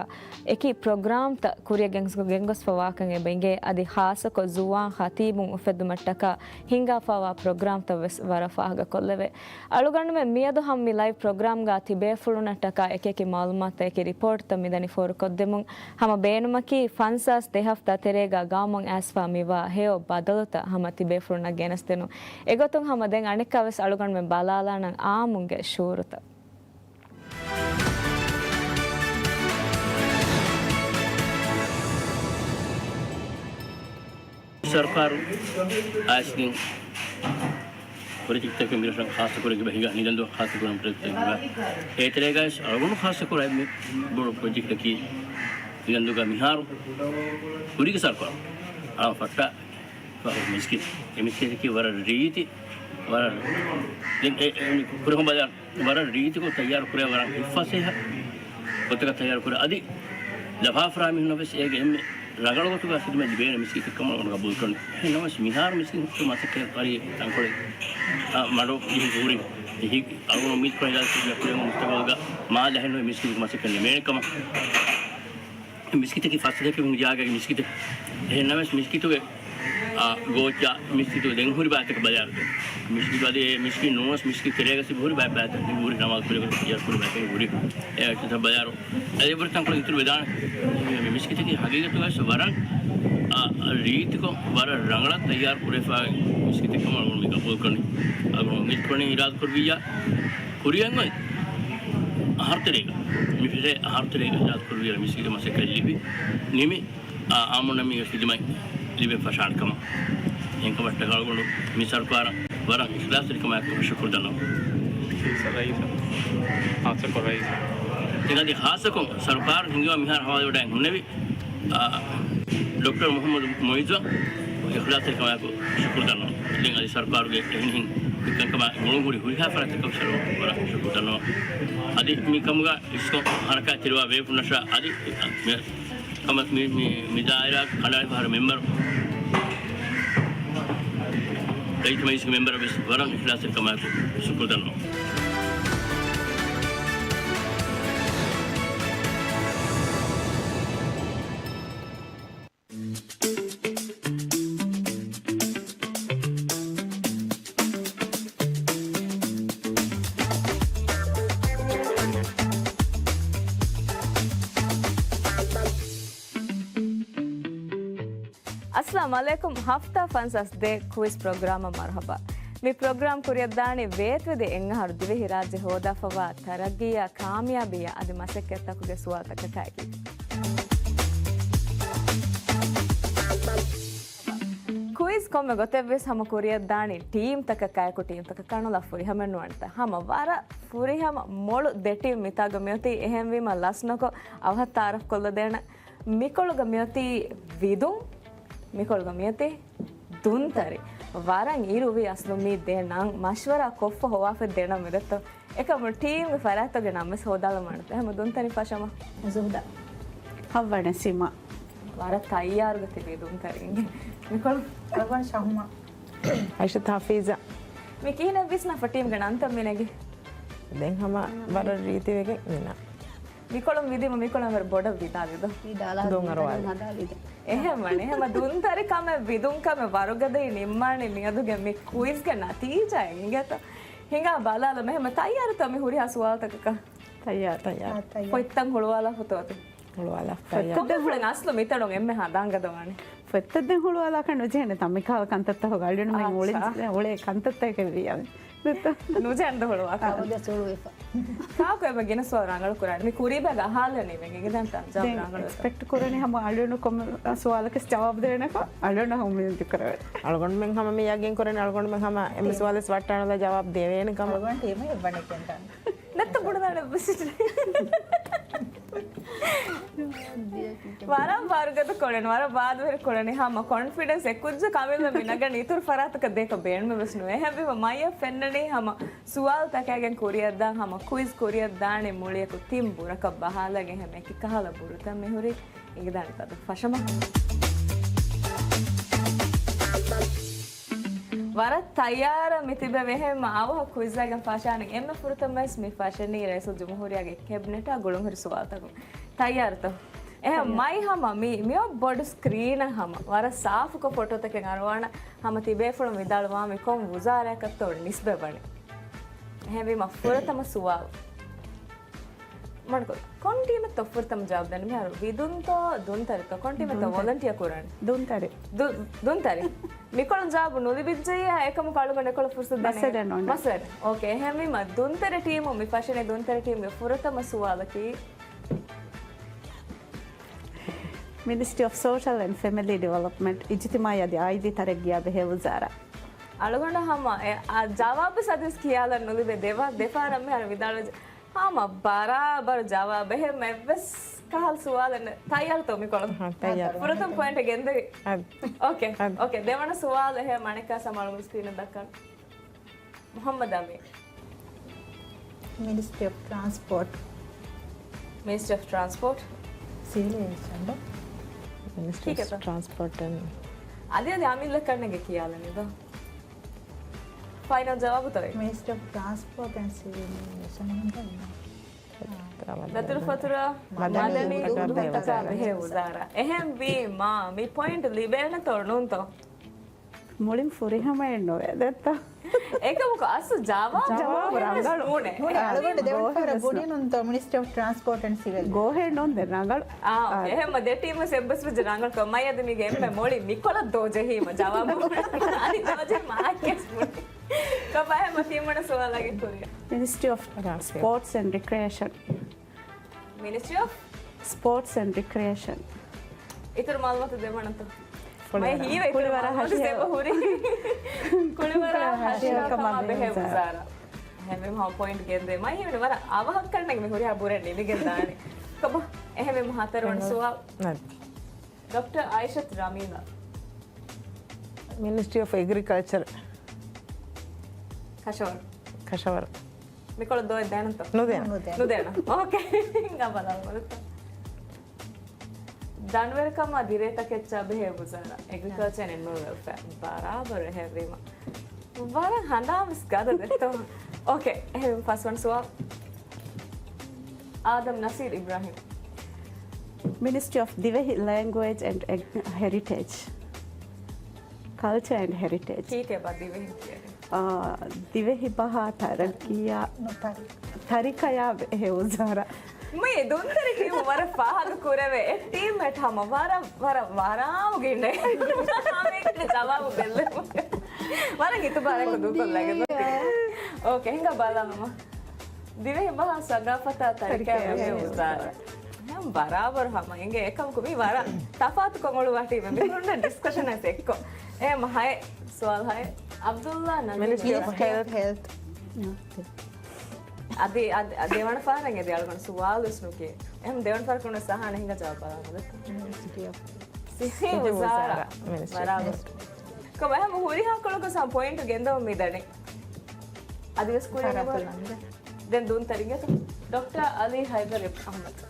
އެކި ޕްރޮގްރާމްތައް ކުރިއަށް ގެންގޮސްފަވާކަން އެބަ އިނގޭ. އަދި ޚާއްސަކޮށް ޒުވާން ޚަތީބުން އުފެއްދުމަށްޓަކާ ހިންގާފަވާ ޕްރޮގްރާމްތައް ވެސް ވަރަށް ފާހަގަކޮށްލެވޭ. އަޅުގަނޑުމެން މިއަދު ހަމަ މި ލައިވް ޕްރޮގްރާމްގަ ތިބޭފުޅުންނަށްޓަކާ އެކި އެކި މައުލޫމާތުތައް އެކި ރިޕޯޓްތައް މިދަނީ ފޯރުކޮށްދެމުން. ހަމަ ބޭނުމަކީ ފަންސާސް ދެ ހަފްތާ ތެރޭގަ ގައުމުން އައިސްފަ މިވާ ހެޔޮ ބަދަލުތައް ހަމަ ތިބޭފުޅުންނަށް ގެނެސްދިނުން. އެގޮތުން ހަމަ ދެން އަނެއްކާވެސް އަޅުގަނޑުމެން ބަލާލާނަން އާއްމުންގެ ޝުޢޫރުތައް. ސަރުކާރު އައިސްގެން ޕްރޮޖެކްޓްތަކެއް މިރަށަށް ޚާއްޞަކުރެއްގެ ބަހިގަ ނިދަންދޫ ޚާއްޞަކުރަން ޕްރޮޖެކްޓްތަކެއް އޭތެރޭގައި އަޅުގަނޑު ޚާއްޞަކުރާ މި ބޮޑު ޕްރޮޖެކްޓަކީ ނިދަންދޫގަ މިހާރު ކުރީގެ ސަރުކާރު އަޅާ ފައްޓާ ފަހު މިސްކިތް. އެ މިސްކިތަކީ ވަރަށް ރީތި، ވަރަށް ދެން އެ، އެ، ކުރެހުން ބަލާ ވަރަށް ރީތިކޮށް ތައްޔާރު ކުރޭ، ވަރަށް ހިތްފަސޭހަ ގޮތަކަށް ތައްޔާރު ކުރޭ. އަދި ލަފާފަރާ މީހުންނަށް ވެސް އޭގެ އެންމެ ރަނގަޅު ގޮތުގަ ޚިދުމަތް ލިބޭނެ މިސްކިތެއް ކަމަށް ގަބޫލު ކުރަނީ. އެހެން ނަމަވެސް މިހާރު މިސްކިތު މަސައްކަތް ހަރީ ތަންކޮޅެއް، އާ، މަޑު އިހި ހުރި. އެހި އަޅުގަނޑު އުއްމީދު ކުރަން އިރާދަ ކުރިއަށް މުސްތަގުބަލުގަ މާ ދަހެއް ނުވެ މިސްކިތު މަސައްކަތް ނިމޭނެ ކަމަށް. މިސްކިތަކީ ފަސް ދެކެވުނު ޖާގަގެ މިސްކިތެއް. އެހެން ނަމަވެސް މިސްކިތުގެ، އާ، ގޯއްޗާ މިސްކިތު ދެން ހުރި ބައިތަކަށް ބަލާއިރު، މިސްކިތު އަދި އެ މިސްކިތް ނުވަސް މިސްކިތް ތެރޭގަ ތިބި ހުރި ބައި، ބައިތައް ތިބި ހުރި ނަމާދު ކުރި ހުރި ބައިތައް ހުރި. އެ ތައް ބަލާއިރު އެ ބުރި ތަންކޮޅެއް އިތުރު ވެދާނެ. މި މިސްކިތަކީ ހަގީގަތުގައި ވަރަށް، އާ، ރީތިކޮށް ވަރަށް ރަނގަޅަށް ތައްޔާރު ކުރެފާ މިސްކިތެއް ކަމަށް އަޅުގަނޑު މި ގަބޫލު ކުރަނީ. އަޅުގަނޑު އުއްމީދު ކުރަނީ އިރާދަ ކުރެއްވިއްޔާ ކުރިއަށް އޮތް އަހަރު ތެރޭގަ، މި ފެށޭ އަހަރު ތެރޭގަ އިރާދަ ކުރެއްވިއިރު މިސްކިތަށް މަސައްކަތް ލިބި ނިމި، އާ، އާއްމުންނަށް މީގެ ޚިދުމަތް ލިބެން ފަށާނެ ކަމަށް. އެހެންކަމަށްޓަކާ އަޅުގަނޑު މި ސަރުކާރަށް ވަރަށް އިޚްލާޞްތެރިކަމާއެކު ޝުކުރު ދަންނަވަން. ރައީސަށް، ރައީސަށް. ހާއްސަކޮށް ރައީސަށް. އަދި ހާއްސަކޮށް ސަރުކާރު ހިންގުމަށް މިހާރު ހަވާލުވެވަޑައިގެން ހުންނެވި، އާ، ޑޮކްޓަރ މުޙައްމަދު މުޢިއްޒަށް އިޚްލާޞްތެރިކަމާއެކު ޝުކުރު ދަންނަވަން. ދެން އަދި ސަރުކާރުގެ އެހެނިހެން މިކަންކަމާ ގުޅުންހުރި ހުރިހާ ފަރާތްތަކަށް ވަރަށް ޝުކުރު ދަންނަވަން. އަދި މިކަމުގަ އިސްކޮށް ހަރަކާތްތެރިވާ ބޭފުޅުންނަށާ އަދި މި ކަމަށް މި، މި، މި ދާއިރާގެ ކަނޑައަޅިފަހަރު މެމްބަރު، ރައްޔިތު މަޖިލީސްގެ މެމްބަރަށް ވެސް ވަރަށް އިޚްލާޞްތެރިކަމާއެކު ޝުކުރު ދަންނަވަން. އައްސަލާމު ޢަލައިކުމް. ހަފްތާ ފަންސާސް ދޭއް ކުއިޒް ޕްރޮގްރާމަށް މަރުޙަބާ. މި ޕްރޮގްރާމް ކުރިއަށްދާނީ ވޭތުވެދި އެއްއަހަރު ދިވެހިރާއްޖެ ހޯދާފަވާ ތަރައްގީއާ ކާމިޔާބީއާ އަދި މަސައްކަތްތަކުގެ ސުވާލުތަކަކާއެކީ. ކުއިޒް ކޮންމެ ގޮތެއްވެސް ހަމަ ކުރިއަށްދާނީ ޓީމްތަކަކާއެކު، ޓީމްތަކަކާ ނުލާ ފުރިހަމައެއް ނުވާނެތާ. ހަމަ ވަރަށް ފުރިހަމަ މޮޅު ދެ ޓީމް މިތާގަ މިއޮތީ. އެހެންވީމަ ލަސްނުކޮށް އަވަހަށް ތަޢާރަފް ކޮށްލަދޭނަން. މިކޮޅުގަ މިއޮތީ ވިދުން، މިކޮޅުގަ މިއޮތީ ދުންތަރި. ވަރަށް އިރުވި އަސްލު މި ދެ ނަން މަޝްވަރާ ކޮށްފަ ހޮވާފަ ދެ ނަން މިދެއްތޯ. އެކަމު ޓީމްގެ ފަރާތުގެ ނަން ވެސް ހޯދާލަމާނެތަ. ހަމަ ދުންތަރި ފަށަމަ. ޒުހުދާ. ހައްވަނެ ސިމާ. ވަރަށް ތައްޔާރުގަ ތިބީ ދުންތަރިންގެ. މިކޮޅު. އަވަން ޝަހުމާ. އައިޝަ ތާފީޒާ. މި ކިހިނެއް ވިސްނާފަ ޓީމްގެ ނަންތައް މިނެގި؟ ދެން ހަމަ ވަރަށް ރީތިވެގެން މިނާ. މިކޮޅުން ވިދީމަ މިކޮޅުން ވަރަށް ބޮޑަށް ވިދާލިދޯ. ދުން އަރުވާލި. އެހެންވަނީ. ހަމަ ދުންތަރިކަމެއް ވިދުންކަމެއް ވަރުގަދައި ނިންމާނީ މިއަދުގެ މި ކުއިޒްގެ ނަތީޖާ އިނގޭތަ؟ ހިނގާ ބަލާލަ މެހެމަ ތައްޔާރުތަ މި ހުރިހާ ސުވާލުތަކަކަށް؟ ތައްޔާރު، ތައްޔާރު. ފޮތްތައް ހުޅުވާލާފަތޯ އަދި؟ ހުޅުވާލާފަ. ކޮންމެ ފުޅެއް އަސްލު މިތަނުން އެންމެހާ ދާންގަދަވާނެ. ފޮތްތައް ދެން ހުޅުވާލާކަށް ނުޖެހޭނެތާ މިކަހަލަ ކަންތައްތަކުގަ އަޅުގަނޑުމެން އުޅެން، އުޅޭ ކަންތައްތަކެއް ވިޔަވެ. ނުޖެހޭނެ ހުޅުވާކަށް. ކާކު އެބަ ގިނަ ސުވާލު ރަނގަޅު ކުރާނެ. މި ކުރީބައިގަ އަހާލަނީ މެން އެނގިދާނެތާ ޖަވާބު ރަނގަޅު. އެކްސްޕެކްޓް ކުރަނީ ހަމަ އަޅުގަނޑު ކޮންމެ ސުވާލަކަށް ޖަވާބު ދޭނެކަން އަޅުގަނޑަށް އުއްމީދު ކުރެވޭ. އަޅުގަނޑުމެން ހަމަ މި ޔަގީން ކުރަނީ އަޅުގަނޑުމެން ހަމަ އެންމެ ސުވާލެއް ވައްޓާނުލާ ޖަވާބު ދެވޭނެ ކަމަށް. އަޅުގަނޑު ޓީމެއް އެއްވަނެ ކެންޓަން. ނެތްތަ ބުނެދާނެ ބެސް. ވަރަށް ވަރުގަދަ ކޮޅެން، ވަރަށް ވާދަވެރި ކޮޅެން. ހަމަ ކޮންފިޑެންސް އެ ކުއްޖަކަށް އަމިއްލަ މި ނަގަނީ އިތުރު ފަރާތަކަށް ދޭކަށް ބޭނުމެއް ވެސް ނުވޭ. އެހެންވީމަ މައްޔަށް ފެންނަނީ ހަމަ ސުވާލު ތަކާގެން ކުރިއަށްދާން ހަމަ ކުއިޒް ކުރިއަށްދާނެ މުޅިއަކު ތިން ބުރަކަށް ބަހާލަގެ ހަމަ އެކި ކަހަލަ ބުރުތައް މިހުރީ. އިނގިދާނެ ތަދު ފަށަމަ. ވަރަށް ތައްޔާރަށް މި ތިބެވި އެހެންމަ އަވަހަށް ކުއިޒާގެން ފަށާނެ އެންމެ ފުރަތަމަވެސް މި ފަށަނީ ރައީސުލްޖުމްހޫރިއްޔާގެ ކެބިނެޓާ ގުޅުންހުރި ސުވާލުތަކުން. ތައްޔާރުތޯ؟ އެހެން ތައްޔާރު. މައި ހަމަ މި، މިއޮއް ބޮޑު ސްކްރީނަށް ހަމަ ވަރަށް ސާފުކޮށް ފޮޓޯތަކެއް އަރުވާނަ ހަމަ ތިބޭފުޅުން ވިދާޅުވާ މި ކޮން ވުޒާރާއަކަށްތޯ ނިސްބަތްވަނީ. އެހެންވީމަ ފުރަތަމަ ސުވާލު. މަޑުކޮށް. ކޮން ޓީމެއްތޯ ފުރަތަމަ ޖަވާބު ދެން މިހާރު؟ ވިދުންތޯ ދުންތަރިތޯ؟ ކޮން ޓީމެއްތޯ ދުންތަރި. ވޮލަންޓިއާ ކުރަން؟ ދުންތަރި. ދު-، ދުންތަރި. މިކޮޅުން ޖަވާބު ނުލިބިއްޖެއްޔާ އެކަމަކު އަޅުގަނޑު އެކޮޅަށް ފުރުސަތު ދޭނެ. މަސްވެރިން. އޯކޭ. އެހެންވީމަ ދުންތަރި ޓީމު މި ފަށަނީ ދުންތަރި ޓީމުގެ ފުރަތަމަ ސުވާލަކީ. މިނިސްޓްރީ އޮފް ސޯޝަލް އެންޑް ފެމިލީ ޑިވެލޮޕްމަންޓް، އިޖުތިމާއީ އަދި އާއިލީ ތަރައްގީއާ ބެހޭ ވުޒާރާ. އަޅުގަނޑަށް ހަމަ އެ، އާ، ޖަވާބު ސަދިސް ކިޔާލަން ނުލިބޭ ދެވާ، ދެފާރަށް މިހާރު ވިދާޅުވެއްޖެ. ހަމަ ބަރާބަރު ޖަވާބެއް ހެމަ އެއްވެސް ކަހަލަ ސުވާލެއް ނެ. ތައްޔާރުތޯ މިކޮޅު؟ ހާ، ތައްޔާރު. ފުރަތަމަ ޕޮއިންޓް ގެންދެވި. އަދި. އޯކޭ. އަދި. އޯކޭ. ދެވަނަ ސުވާލު އެހެމަ އަނެއްކާ ސަމާލު ސްކްރީނަށް ދައްކަން. މުޙައްމަދު އަމީން. މިނިސްޓްރީ އޮފް ޓްރާންސްޕޯޓް. މިނިސްޓްރީ އޮފް ޓްރާންސްޕޯޓް. ސިވިލް އޭވިއޭޝަން ދޯ؟ މިނިސްޓްރީ އޮފް ޓްރާންސްޕޯޓް އެންޑް. އަދި އަދި އަމިއްލަ ކަންނެގެ ކިޔާލަނީ ދޯ. ފައިނަލް ޖަވާބު ތޯ؟ މިނިސްޓްރީ އޮފް ޓްރާންސްޕޯޓް އެންޑް ސިވިލް އޭވިއޭޝަން. ދަތުރުފަތުރާ މަދަނީ މަދަނީ ދުރުހުންތަކާ ބެހޭ ވުޒާރާ. އެހެންވީމާ މި ޕޮއިންޓް ލިބޭނެތޯ ނޫންތޯ؟ މުޅިން ފުރިހަމައެއް ނުވޭ ދެއްތަ؟ އެކަމަކު އަސްލު ޖަވާބު ޖަވާބު ރަނގަޅު. ނޫނޭ. ނޫނޭ، އަޅުގަނޑު ދެވަނަ ފަހަރަށް ބުނީ ނޫންތޯ މިނިސްޓްރީ އޮފް ޓްރާންސްޕޯޓް އެންޑް ސިވިލް. ގޯހެއް ނޫން ދެ ރަނގަޅު. އާ، އޯކޭ. އާ. އެހެންމަ ދެ ޓީމު ސެއްބަސް ވެއްޖެ ރަނގަޅު ކަމަށް އަދި މީގެ އެންމެ މޮޅި މިކޮޅަށް ދޯ ޖެހީމަ ޖަވާބު. އަދި ދޯ ޖެހީމަ އާކެސް ބުނީ. ކޮބާ ހެމަ ތިންވަނަ ސުވާލަކީ ކުރިއަށް. މިނިސްޓްރީ އޮފް ސްޕޯޓްސް އެންޑް ރިކްރިއޭޝަން. މިނިސްޓްރީ އޮފް ސްޕޯޓްސް އެންޑް ރިކްރިއޭޝަން. އިތުރު މައުލޫމާތު ދެވަނަތަ؟ މައި ހީވެ ކުޅިވަރަށް ހަށި ހުރި. ކުޅިވަރަށް ހަށި ހަށި ކަމާ ކަމާ ބެހޭ ވުޒާރާ. ވުޒާރާ. ހެމެ ހަމަ ޕޮއިންޓް ގެންދޭ. މައި ހީވެ ވަރަށް އަވަހަށް ކަންނެގެ މި ހުރިހާ ބުރެއް ނިމިގެން ދާނެ. ކޮބާ؟ އެހެމެ ހަތަރުވަނަ ސުވާލު. ނަތް. ޑޮކްޓަރ އައިޝަތު ރަމީލާ. މިނިސްޓްރީ އޮފް އެގްރިކަލްޗަރ. ކަށަވަރު. ކަށަވަރު. މިކޮޅަށް ދޯ ދޭނަންތޯ؟ ނުދޭނަން. ނުދޭނަން. ނުދޭނަން. އޯކޭ. އިނގާ ބަލާ ބަލަތަ. ދަނޑުވެރިކަމާ ދިރޭތަކެއްޗާ ބެހޭ ވުޒާރާ. އެގްރިކަލްޗަރ އެންޑް އެނިމަލް ވެލްފެއާ. ބަރާބަރު އެހެންވީމަ. ވަރަށް ހަނދާން ވެސް ގަދަ ދެއްތޯ. އޯކޭ. އެހެން ފަސްވަނަ ސުވާލު. އާދަމް ނަސީރު އިބްރާހިމް. މިނިސްޓްރީ އޮފް ދިވެހި ލެންގުއޭޖް އެންޑް ހެރިޓޭޖް. ކަލްޗަރ އެންޑް ހެރިޓޭޖް. ކީކޭ ބާ ދިވެހި ކިޔަނީ؟ އާ، ދިވެހި ބަހާ ތަރައްގީއާ ތަރިކަޔާ ބެހޭ ވުޒާރާ. މި ދުންތެރި ޓީމު ވަރަށް ފާހަގަ ކުރެވޭ. އެ ޓީމް މެޓް ހަމަ ވަރަށް، ވަރަށް ވަރާމުގެ އިންނޭ. ހަމައެކަނި ޖަވާބު ބެއްލެވުން. ވަރަށް އިތުބާރެއް ދޫކޮށްލައިގެން. އޯކޭ، ހިނގާ ބަލާ ހަމަ. ދިވެހި ބަހާ ސަގާފަތާ ތަރިކައި ތަރިކައި ވެގެން ވެގެން ވިސާރަ. ހަމަ ބަރާބަރު ހަމަ އިނގޭ އެކަމަކު މި ވަރަށް ތަފާތުކޮށް އުޅުއްވާ ޓީމެއް. މިކުރުން ޑިސްކަޝަން އެސް އެއްކޮށް. އޭ މަ ހައެއް ސުވާލު ހައެއް. އަބްދުﷲ ނަދީމް. މިނިސްޓްރީ އޮފް ހެލްތް. އަދި، އަދި، އަދި ދެވަނަ ފަހަރަށް އެދި އަޅުގަނޑު ސުވާލު ވެސް ނުކިޔޭ. އެހެން ދެވަނަ ފަހަރަކުން ވެސް އަހާނެ ހިނގާ ޖަވާބު ބަލާ މަދަ. މިނިސްޓްރީ އޮފް ސިހި ސިހި ވުޒާރާ. ވުޒާރާ މިނިސްޓްރީ. ބަރާބަރު. ކޮބާ ހަމަ ހުރިހާ ކޮޅަކު ސަ ޕޮއިންޓު ގެންދަވަން މި ދަނީ. އަދިވެސް ކުރިން ފަރާތު އެބަ-، ލަނޑެ. ދެން ދުންތެރިންގެތަ؟ ޑޮކްޓަރ އަލީ ހައިދަރު އަޙްމަދު.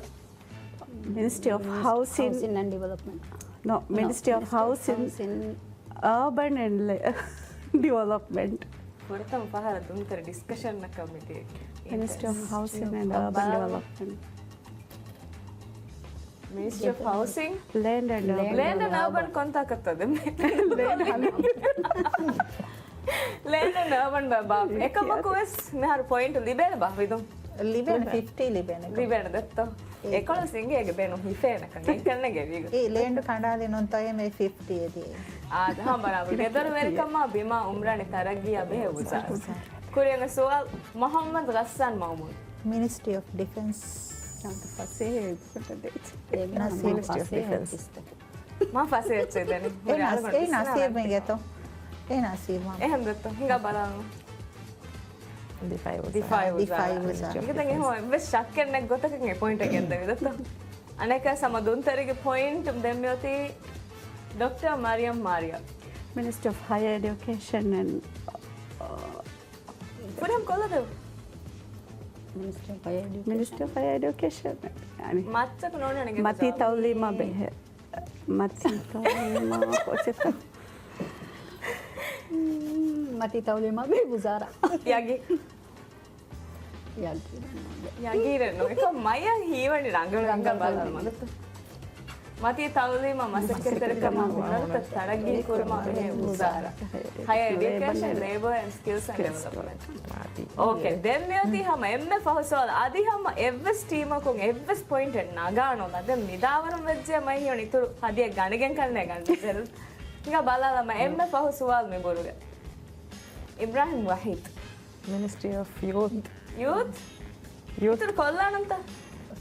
މިނިސްޓްރީ އޮފް ހައުސިން. ހައުސިން އެންޑް ޑިވެލޮޕްމަންޓް. ނޯ، މިނިސްޓްރީ އޮފް ހައުސިން. ހައުސިން. އާބަން އެންޑް ޑިވެލޮޕްމަންޓް. ފުރަތަމަ ފަހަރަށް ދުންތެރި ޑިސްކަޝަންއަކަށް މިދިޔަ. މިނިސްޓްރީ އޮފް ހައުސިން އެންޑް އާބަން ޑިވެލޮޕްމަންޓް. މިނިސްޓްރީ އޮފް ހައުސިން. ލޭންޑް އެންޑް އާބަން. ލޭންޑް އެންޑް އާބަން ކޮންތާކަށްތޯ ދެން؟ ލޭންޑް އެންޑް އާބަން ބާ، ބާ. އެކަމަކު ވެސް މިހާރު ޕޮއިންޓު ލިބޭނެ ބާ ވިދުން. ލިބޭނެ ފިފްޓީ ލިބޭނެ. ލިބޭނެ ދެއްތޯ؟ އެކޮޅަސް އިނގޭ އޭގެ ބޭނުން ހިފޭނެކަން. އެކަންނޭގެ ވީގަ. އެ ލޭންޑް ކަނޑާލި ނުންތޯއޭ މޭ ފިފްޓީ އެދި. އާދެ، ހާ، ބަރާބަރު. ގެދޮރުވެރިކަމާ ބިމާ އުމްރާނީ ތަރައްގީއާ ބެހޭ ވުޒާރާ. ކުރިއަށް ސުވާލު، މުޙައްމަދު ޣައްސާން މައުމޫން. މިނިސްޓްރީ އޮފް ޑިފެންސް. ފަސޭހަ ނަސީބު. މިނިސްޓްރީ އޮފް ޑިފެންސް. މާ ފަސޭހަ އެއްޗެއް ދެނީ. އޭ ނަސީ-، އޭ ނަސީބު އިނގޭތޯ. އޭ ނަސީބު. އެހެން ދެއްތޯ. ހިނގާ ބަލާލަމާ. ދިފާއީ ވުޒާރާ. ދިފާއީ ވުޒާރާ. ދިފާއީ ވުޒާރާ. މިގެ ދެން އެހެން ވެސް ޝައްކެއް ނެތް ގޮތަކަށް އެ ޕޮއިންޓް ގެންދެވި ދެއްތޯ. އަނެއްކާ ހަމަ ދުންތެރިގެ ޕޮއިންޓް ދެން މިއޮތީ ޑޮކްޓަރ މަރިޔަމް މާރިޔާ. މިނިސްޓްރީ އޮފް ހަޔަރ އެޑިއުކޭޝަން އެންޑް، ފުރިހަމަ ކޮލަދެވު. މިނިސްޓްރީ އޮފް ހަޔަރ އެޑިއުކޭޝަން. މިނިސްޓްރީ އޮފް ހަޔަރ އެޑިއުކޭޝަން. މައްޗަކު ނޯންނާނެ ގެ މަތީ ޖަވާބު. ތައުލީމާ ބެހޭ. މަތީ ތައުލީމާ ކޯޗެއްތަ؟ މަތީ ތައުލީމާ ބެހޭ ވުޒާރާ. ޔަގީ. ޔަގީ. ޔަގީރެއް ނޫން. އެކަމް މަޔަށް ހީވަނީ ރަނގަޅު ހިނގާ ބަލާލަމާ. މަތީ ތައުލީމާ މަސައްކަތްތެރިކަމާ ހުނަރުތައް ތަރައްގީ ކުރުމަށް ބެހޭ ވުޒާރާ. ހަޔަރ އެޑިއުކޭޝަން، ލޭބަރ އެންޑް ސްކިލްސް އެންޑް ޑިވެލޮޕްމަންޓް. އޯކޭ. ދެން މިއޮތީ ހަމަ އެންމެ ފަހު ސުވާލު. އަދި ހަމަ އެއްވެސް ޓީމަކުން އެއްވެސް ޕޮއިންޓެއް ނަގާނުލާ. ދެން މިދާވަރުން ވެއްޖެ މައި ހީވަނީ އިތުރު ހަދިޔާ ގަނެގެން ކަންނޭ ގަންނަ. ހިނގާ ބަލާލަމާ އެންމެ ފަހު ސުވާލު މި ބުރުގެ. އިބްރާހިމް ވަހީދު. މިނިސްޓްރީ އޮފް ޔޫތް. ޔޫތް؟ ޔޫތް. އިތުރު ކޮށްލާނަންތަ؟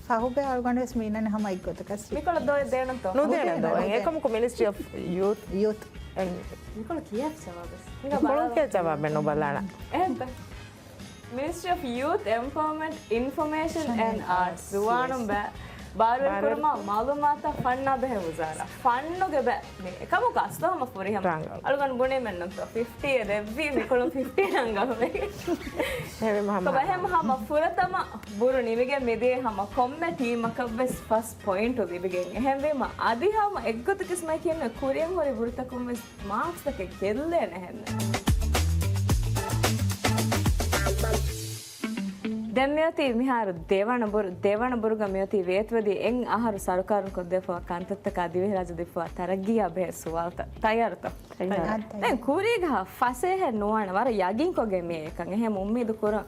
ފަހުބެ އަޅުގަނޑު ވެސް މީނަން ހަމަ އެއްގޮތަކަށް. މިކޮޅަށް ދޯ ދޭނަންތޯ؟ ނުދޭނަން ދޯ. ނުދޭނަން. އެކަމަކު މިނިސްޓްރީ އޮފް ޔޫތް. ޔޫތް. އެންޑް މިކޮޅަށް ކިޔާފި ޖަވާބެސް. މިކޮޅަށް ކިޔާ ޖަވާބެއް ނުބަލާނަ. އެހެންތަ؟ މިނިސްޓްރީ އޮފް ޔޫތް އެމްޕަވަރމަންޓް، އިންފޮމޭޝަން އެންޑް އާޓްސް. ޒުވާނުން ބައި ބާރުވެރިކުރުމާ މައުލޫމާތާ ފަންނާ ބެހޭ ވުޒާރާ. ފަންނުގެ ބައި. މި އެކަމަކު އަސްލު ހަމަ ފުރިހަމަ. ރަނގަޅު. އަޅުގަނޑު ބުނީމެއްނުންތޯ؟ ފިފްޓީ އެ ދެއްވީ މިކޮޅުން ފިފްޓީ ރަނގަޅު މީގެ. އެހެންވީމަ ހަމަ ކޮބާ ހަމަ ފުރަތަމަ ބުރު ނިމިގެން މިދިޔަ ހަމަ ކޮންމެ ޓީމަކަށްވެސް ފަސް ޕޮއިންޓު ލިބިގެން. އެހެންވީމަ އަދި ހަމަ އެއްގޮތަކީސް މައި ކިޔަން ކުރިއަށް ހުރި ބުރުތަކުންވެސް މާކްސްތަކެއް ގެއްލޭނެ ހެންނެއް. ދެން މިއޮތީ މިހާރު ދެވަނަ ބުރު، ދެވަނަ ބުރުގަ މިއޮތީ ވޭތުވެދިޔަ އެއް އަހަރު ސަރުކާރުން ކޮށްދެފަވާ ކަންތައްތަކާ ދިވެހިރާއްޖެ ދެއްފަވާ ތަރައްގީއާ ބެހޭ ސުވާލުތައް. ތައްޔާރުތޯ؟ ތައްޔާރު. ދެން ކުރީގަ ފަސޭހަ ނުވާނެ ވަރަށް ޔަގީންކޮށްގެން މި އެކަން. އެހެން އުއްމީދު ކުރަން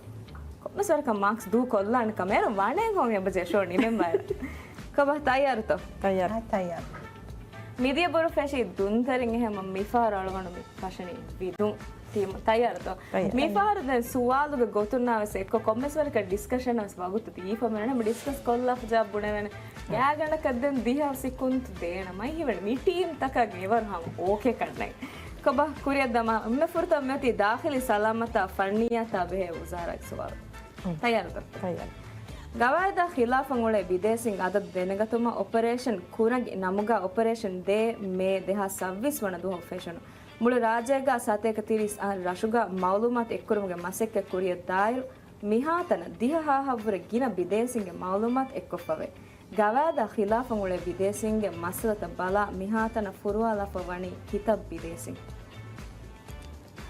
ކޮންމެސް ވަރަކަށް މާކްސް ދޫ ކޮށްލާނެ ކަމަށް. އޭރު ވަނޭ ކޮން އެބަޖެ ޝޯ ނިމެން ބައި. ކޮބާ ތައްޔާރުތޯ؟ ތައްޔާރު. ތައްޔާރު. މިދިޔަ ބުރު ފެށި ދުންތެރިން އެހެމަ މިފަހަރު އަޅުގަނޑު މި ފަށަނީ ވިދުން ޓީމު. ތައްޔާރުތޯ؟ ތައްޔާރު. މިފަހަރު ދެން ސުވާލުގެ ގޮތުންނާވެސް އެއްކޮށް ކޮންމެސް ވަރަކަށް ޑިސްކަޝަނަށް ވެސް ވަގުތު ދީފަ މި ޑިސްކަސް ކޮށްލާފަ ޖަވާބު ބުނެވޭނެ. ގާތްގަނޑަކަށް ދެން ދިހަ ސިކުންތު ދޭނަ މައި ހިވެން މި ޓީމް ތަކަށް އެވަރު ހަމަ އޯކޭ ކަންނޭނގެ. ކޮބާ ކުރިއަށް ދަމާ އެންމެ ފުރަތަމަ މިއޮތީ ދާޚިލީ ސަލާމަތާ ފަންނިއްޔާތާ ބެހޭ ވުޒާރާގެ ސުވާލު. ތައްޔާރުތޯ؟ ތައްޔާރު. ގަވާއިދާ ޚިލާފަށް އުޅޭ ބިދޭސީން އަދަދު ދެނެގަތުމަށް އޮޕަރޭޝަން ކުރަނގި ނަމުގަ އޮޕަރޭޝަން ދޭއް މޭ ދެހާސް ސައްބީސް ވަނަ ދުވަހު ފެށުނު. މުޅި ރާއްޖޭގަ ސަތޭކަ ތިރީސް އަހަރު ރަށުގަ މައުލޫމާތު އެއްކުރުމުގެ މަސައްކަތް ކުރިއަށް ދާއިރު، މިހާތަނަށް ދިހަ ހާހަށްވުރެ ގިނަ ބިދޭސީންގެ މައުލޫމާތު އެއްކޮށްފަވޭ. ގަވާއިދާ ޚިލާފަށް އުޅޭ ބިދޭސީންގެ މައްސަލަތައް ބަލާ މިހާތަނަށް ފުރުވާލާފަ ވަނީ ކިތައް ބިދޭސީން؟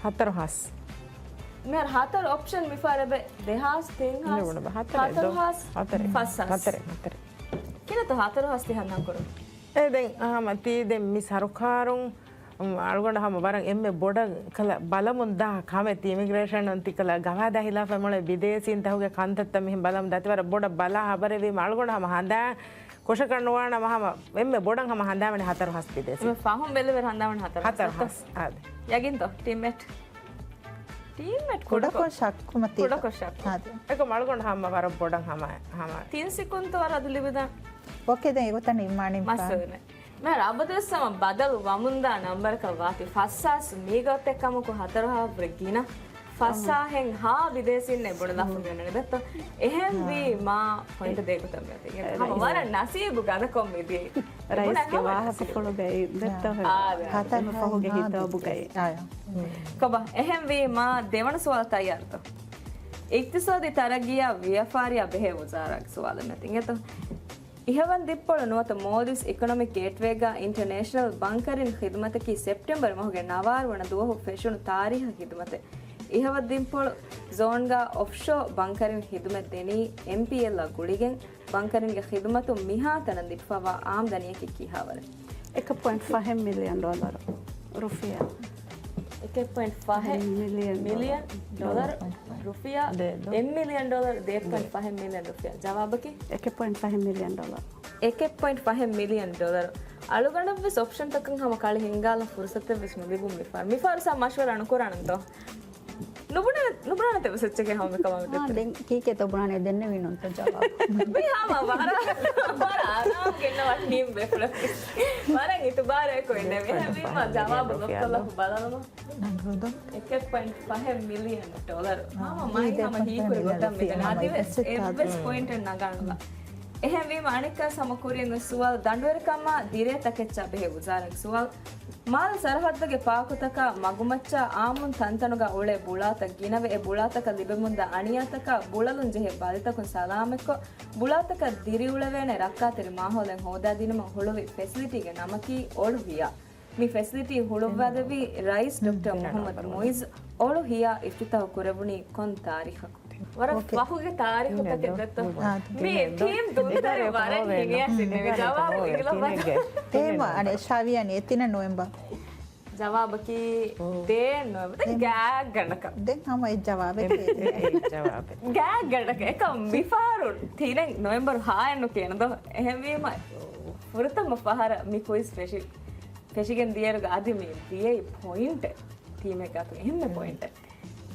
ހަތަރު ހާސް. މިހާރު ހަތަރު އޮޕްޝަން މިފަހަރު އެބަ ދެހާސް، ތިން ހާސް، ހަތަރު ހާސް، ފަސް ހާސް. ހަތަރެއް، ހަތަރެއް. ކިހިނެއްތޯ ހަތަރު ހާސް ތި ހަނދާން ކުރުން؟ އެ ދެން ހަމަ ތީ ދެން މި ސަރުކާރުން އަޅުގަނޑަށް ހަމަ ވަރަށް އެންމެ ބޮޑަށް ކަލަ ބަލަމުން ދާ ކަމެއް ތި އިމިގްރޭޝަނުން ތި ކަލަ ގަވާއިދާ ހިލާފަށް މޮޅެ ބިދޭސީންތަކުގެ ކަންތައްތައް މިހެން ބަލަމުން ދާތި ވަރަށް ބޮޑަށް ބަލާ ހަބަރެއް ވީމަ އަޅުގަނޑު ހަމަ ހަނދާން ކުށަކަށް ނުވާނަމަ ހަމަ އެންމެ ބޮޑަށް ހަމަ ހަނދާންވަނީ ހަތަރު ހާސް ބިދޭސީ. އެންމެ ފަހުން ބެލެވެރި ހަނދާންވަނީ ހަތަރު ހާސް. ހަތަރު ހާސް. އާދެ. ޔަގީންތޯ ޓީމްމޭޓް؟ ޓީމްމޭޓް ކުޑަކޮށް ޝައްކު މަތީ. ކުޑަކޮށް ޝައްކު. އާދެ. އެކަމް އަޅުގަނޑު ހަމަ ވަރަށް ބޮޑަށް ހަމަ، ހަމަ. ތިން ސިކުންތު ވަރަށް އަދު ލިބިދާން. އޯކޭ، ދެން އެގޮތަށް ނިންމާނީ މައްސަލަ ނެތް. މިހާރު އަބަދުވެސް ހަމަ ބަދަލު ވަމުންދާ ނަންބަރަކަށް ވާތީ ފަސް ހާސް މީގަ އޮތެއް ކަމަކު ހަތަރު ހާސް ވުރެ ގިނަ. ފަސް ހާހެއް ހާ ބިދޭސީންނޭ ބުނެލާފަ މިއޮންނަނީ ދެއްތޯ. އެހެންވީ މާ ޕޮއިންޓް ދޭ ގޮތަށް މިއޮތީ. ހަމަ ވަރަށް ނަސީބު ގަދަކޮށް މިދިޔައީ. ރައީސްގެ ވާހަކަފުޅުގައި ދެއްތޯ. އާދެ. ހަތަރު ހާހެއް ހާ ބިދޭސީން. ކޮބާ؟ އެހެންވީ މާ ދެވަނަ ސުވާލަށް ތައްޔާރުތޯ؟ އިޤްތިޞާދީ ތަރައްގީއާ ވިޔަފާރިއާ ބެހޭ ވުޒާރާގެ ސުވާލެއް މިއޮތީ އިނގޭތޯ. އިހަވަން ދިއްޕޮޅު ނުވަތަ މޯލްޑިވްސް އިކޮނޮމިކް ގޭޓްވޭގަ އިންޓަރނޭޝަނަލް ބަންކަރިން ޚިދުމަތަކީ ސެޕްޓެމްބަރު މަހުގެ ނަވާރަ ވަނަ ދުވަހު ފެށުނު ތާރީހަށް ޚިދުމަތެއް. އިހަވަން ދިއްޕޮޅު ޒޯންގަ އޮފްޝޯ ބަންކަރިން ޚިދުމަތް ދެނީ އެމްޕީއެލްއާ ގުޅިގެން. ބަންކަރިންގެ ޚިދުމަތުން މިހާތަނަށް ލިބިފައިވާ އާމްދަނީއަކީ ކިހާވަރެއް؟ އެކެއް ޕޮއިންޓް ފަހެއް މިލިއަން ޑޮލަރު ރުފިޔާ. އެކެއް ޕޮއިންޓް ފަހެއް މިލިއަން މިލިއަން ޑޮލަރު ރުފިޔާ. ދޭއް ދޯ؟ އެއް މިލިއަން ޑޮލަރު، ދޭއް ޕޮއިންޓް ފަހެއް މިލިއަން ރުފިޔާ. ޖަވާބަކީ؟ އެކެއް ޕޮއިންޓް ފަހެއް މިލިއަން ޑޮލަރު. އެކެއް ޕޮއިންޓް ފަހެއް މިލިއަން ޑޮލަރު. އަޅުގަނޑަށްވެސް އޮޕްޝަންތަކަށް ހަމަ ކަޅި ހިންގާލަން ފުރުސަތެއްވެސް ނުލިބުން މިފަހަރު. މިފަހަރު ސާ މަޝްވަރާ ނުކުރާނަންތޯ؟ ނުބުނާ، ނުބުނާނެތެވެސް އެއްޗެކޭ ހަމަ މިކަމާ މި ދެއްތަ. ދެން ކީކޭތޯ ބުނާނެ ދެންނެވީ ނޫންތޯ ޖަވާބު؟ މި ހަމަ ވަރަށް، ވަރަށް އަރާމް ގެންނަވާ ޓީމް ބޭފުޅަކު. ވަރަށް އިތުބާރު އެކު އިންނެވި. އެހެންވީމަ ޖަވާބު ލޮކްކޮށްލަފަ ބަލަނަމަ. އެކެއް ޕޮއިންޓް ފަހެއް މިލިއަން ޑޮލަރު. ހަމަ މައި ހަމަ ހީކުރި ގޮތަށް މިދަނީ. އަދިވެސް އެއްވެސް ޕޮއިންޓެއް ނަގާނުލާ. އެހެންވީމަ އަނެއްކާ ހަމަ ކުރިން ސުވާލު ދަނޑުވެރިކަމާ ދިރޭ ތަކެއްޗާ ބެހޭ ވުޒާރާގެ ސުވާލު. މާލެ ސަރަހައްދުގެ ޕާކުތަކާ މަގުމައްޗާ އާއްމުން ތަންތަނުގަ އުޅޭ ބުޅާތައް ގިނަވެ، އެ ބުޅާތަކަށް ލިބެމުންދާ އަނިޔާތަކާ ބުޅަލުން ޖެހޭ ބަލިތަކުން ސަލާމަތްކޮށް، ބުޅާތަކަށް ދިރިއުޅެވޭނެ ރައްކާތެރި މާހައުލެއް ހޯދާދިނުމަށް ހުޅުވި ފެސިލިޓީގެ ނަމަކީ އޮޅު ހިޔާ. މި ފެސިލިޓީ ހުޅުއްވާދެއްވީ ރައީސް ޑޮކްޓަރ މުހައްމަދު މުއިއްޒު. އޮޅު ހިޔާ އިފްތިތާހު ކުރެވުނީ ކޮން ތާރީޚަކު؟ ވަރަށް ފަހުގެ ތާރީޚުތަކެއް ދެއްތޯ. މި ޓީމް ދުންތަރެއް ވަރަށް ހިނިއަސް އިންނެވި ޖަވާބު އިނގިލަށް ވަދެ. އެހެމަ އަނެއް ޝާވިޔާނީ އެތިނަ ނޮވެމްބަރު. ޖަވާބަކީ ދޭއް ނޮވެމްބަރު. ދެން ގާތްގަނޑަކަށް. ދެން ހަމަ އެއް ޖަވާބެއް އެއް ޖަވާބެއް. ގާތްގަނޑަކަށް. އެކަމް މިފަހަރު ތިނެއް ނޮވެމްބަރު ހާއެއްނު ކިޔަނަދޯ. އެހެންވީމަ ފުރަތަމަ ފަހަރަށް މި ކުއިޒް ފެށި، ފެށިގެން ދިޔައިރުގަ އަދި މި ދިޔައީ ޕޮއިންޓެއް. ޓީމެއް ގާތު އެހެންމެ ޕޮއިންޓެއް.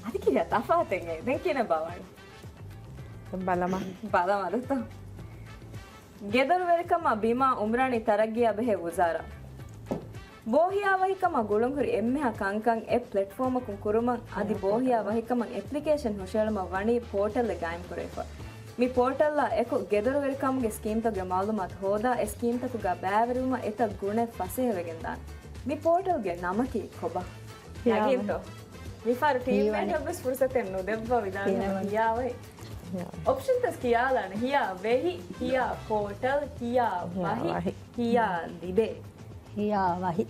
އަދި ކިހާ ތަފާތެއް އެ؟ ދެން ކިހިނެއް ބާވާނެ؟ ބަލަމާ. ބަލަމާ ދޯ. ގެދޮރުވެރިކަމާ ބިމާ އުމްރާނީ ތަރައްގީއާ ބެހޭ ވުޒާރާ. ބޯހިޔާވަހިކަމާ ގުޅުންހުރި އެންމެހާ ކަންކަން އެ ޕްލެޓްފޯމަކުން ކުރުމަށް އަދި ބޯހިޔާވަހިކަމަށް އެޕްލިކޭޝަން ހުށައެޅުމަށް ވަނީ ޕޯޓަލްއެއް ގާއިމްކުރެވިފަ. މި ޕޯޓަލްއާ އެކު ގެދޮރުވެރިކަމުގެ ސްކީމްތަކުގެ މައުލޫމާތު ހޯދާ އެ ސްކީމްތަކުގަ ބައިވެރިވުމަށް އެތައް ގުނައެއް ފަސޭހަވެގެންދާނެ. މި ޕޯޓަލްގެ ނަމަކީ ކޮބާ؟ ޔަގީންތޯ؟ މިފަހަރު ޓީމްމޭޓަށްވެސް ފުރުސަތެއް ނުދެއްވާ ވިދާޅުވީމަ ހިޔާވަހި. އޮޕްޝަންތައް ކިޔާލާނެ. ހިޔާ ވެހި، ހިޔާ ޕޯޓަލް، ހިޔާ ވަހި، ހިޔާ ލިބޭ. ހިޔާ ވަހި.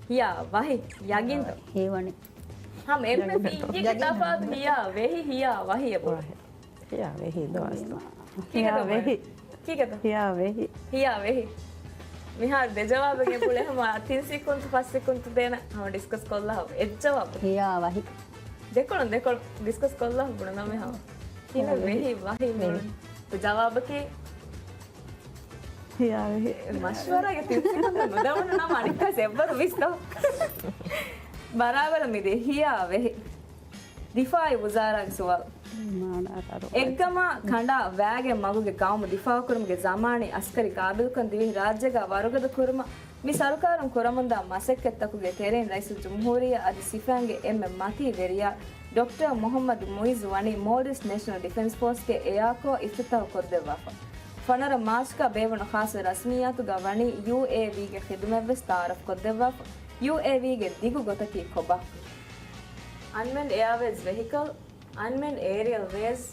ހިޔާ ވަހި. ޔަގީންތޯ؟ ހީވަނީ. ހަމަ އެންމެ ފިއްޔެއްގެ ތަފާތު ހިޔާ ވެހި، ހިޔާ ވަހި އެބަ. ހިޔާ ވެހި ދޯ އަސްލު. ކީކޭތޯ؟ ހިޔާ ވެހި. ކީކޭތޯ؟ ހިޔާ ވެހި. ހިޔާ ވެހި. މިހާރު ދެ ޖަވާބެއް އެބުޅޭ ހަމަ ތިން ސިކުންތު ފަސް ސިކުންތު ދޭނަ ހަމަ ޑިސްކަސް ކޮށްލާ އެއް ޖަވާބު. ހިޔާ ވަހި. ދެކޮޅުން ދެކޮޅު ޑިސްކަސް ކޮށްލާ ބުނަނަމޭ ހަމަ. ހިމެ ވެހި ވަހި މި. ޖަވާބަކީ ހިޔާ ވެހި. މަޝްވަރާގެ ތިން ސިކުންތު ނުދެވުނު ނަމަ އަނެއްކާސް އެއްވަރު ވިސްނަ. ބަރާބަރަށް މިދިޔަ ހިޔާ ވެހި. ދިފާއީ ވުޒާރާގެ ސުވާލު. އެއްގަމާ ކަނޑާ ވައިގެ މަގުގެ ގައުމު ދިފާއުކުރުމުގެ ޒަމާނީ އަސްކަރީ ގާބިލްކަން ދިވެހި ރާއްޖޭގަ ވަރުގަދަ ކުރުމަށް މި ސަރުކާރުން ކުރަމުންދާ މަސައްކަތްތަކުގެ ތެރެއިން ރައީސުލްޖުމްހޫރިއްޔާ އަދި ސިފައިންގެ އެންމެ މަތީ ވެރިޔާ ޑޮކްޓަރ މުހައްމަދު މުއިއްޒު ވަނީ މޯލްޑިވްސް ނޭޝަނަލް ޑިފެންސް ފޯސްގެ އެއާކޯ އިފްތިތާހު ކޮށްދެއްވާފަ. ފަނަރަ މާޗްގަ ބޭއްވުނު ޚާއްސަ ރަސްމިއްޔާތުގަ ވަނީ ޔޫއޭވީގެ ޚިދުމަތްވެސް ތައާރަފް ކޮށްދެއްވާފަ. ޔޫއޭވީގެ ދިގު ގޮތަކީ ކޮބާ؟ އަންމެންޑް އެއާވޭޒް ވެހިކަލް، އަންމެންޑް އޭރިއަލް ވޭޒް،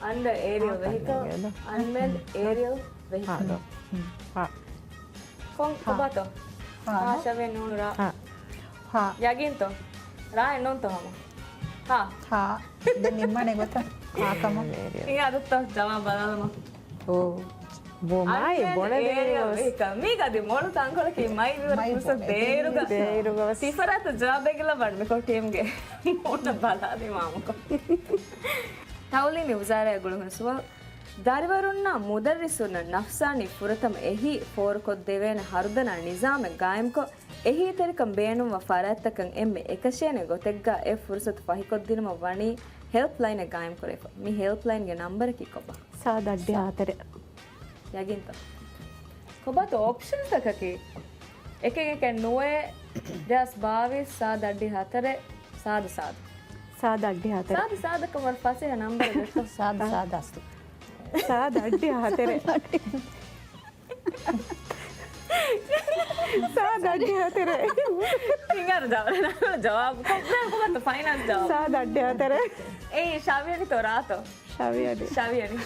އަންޑަ އޭރިއަލް ވެހިކަލް، އަންމެންޑް އޭރިއަލް ވެހިކަލް. ކޮން ކޮބާތޯ؟ ހާ. ހާ ޝަވޭ ނޫނު ރާ. ހާ. ޔަގީންތޯ؟ ރާއެއް ނޫންތޯ ހަމަ؟ ހާ. ހާ. ދެން ނިންމާނެ ގޮތަށް ހާ ކަމަށް. އިނގޭ އަދަށްތޯ ޖަވާބު ބަލާލަމާ. އޯ. ބުނާއި އަންނަން ބޮނެ އޭރިއަ ދެނީ ވެސް. ވެހިކަ. މީގަ އަދި މޮޅު ތަންކޮޅަކީ މައި ވިވަރު މައި ފުރުސަތު ބޮނެ ދޭއިރުގަ. ދޭއިރުގަ ވެސް. ސިފަރާތަށް ޖަވާބެއް ގެއްލަވާން މިކޮޅު ޓީމްގެ މޫނަށް ބަލާލި މާމަކޮށް. ތައުލީމީ ވުޒާރާއާ ގުޅި ހުން ސުވާލު. ދަރިވަރުންނާ މުދައްރިސުންނަށް ނަފްސާނީ ފުރަތަމަ އެހީ ފޯރުކޮށްދެވޭނެ ހަރުދަނާ ނިޒާމެއް ގާއިމްކޮށް، އެހީތެރިކަން ބޭނުންވާ ފަރާތްތަކަށް އެންމެ އެކަށޭނެ ގޮތެއްގަ އެ ފުރުސަތު ފަހިކޮށްދިނުމަށް ވަނީ ހެލްޕްލައިނެއް ގާއިމްކުރެވިފަ. މި ހެލްޕްލައިންގެ ނަންބަރަކީ ކޮބާ؟ ސާދަ އައްޑިހަ ހަތަރެއް. ޔަގީންތަ؟ ކޮބާތޯ އޮޕްޝަންތަކަކީ؟ އެކެއް އެކެއް ނުވައެއް، ދެހާސް ބާވީސް، ސާދަ އައްޑިހަ ހަތަރެއް، ސާދަ ސާދަ. ސާދަ އައްޑިހަ ހަތަރެއް. ސާދަ ސާދަކަން ވަރަށް ފަސޭހަ ނަންބަރެއް ދެއްތޯ؟ ސާދަ ސާދަ އަސްލު. ސާދަ އައްޑިހަ ހަތަރެއް. ސާދަ އައްޑިހަ ހަތަރެއް. ހިނގާރު ޖަވާބު. ޖަވާބު. ކޮބާތޯ ފައިނަލް ޖަވާބު. ސާދަ އައްޑިހަ ހަތަރެއް. އެއީ ޝަވިޔަނިތޯ ރާތޯ؟ ޝަވިޔަނި. ޝަވިޔަނި.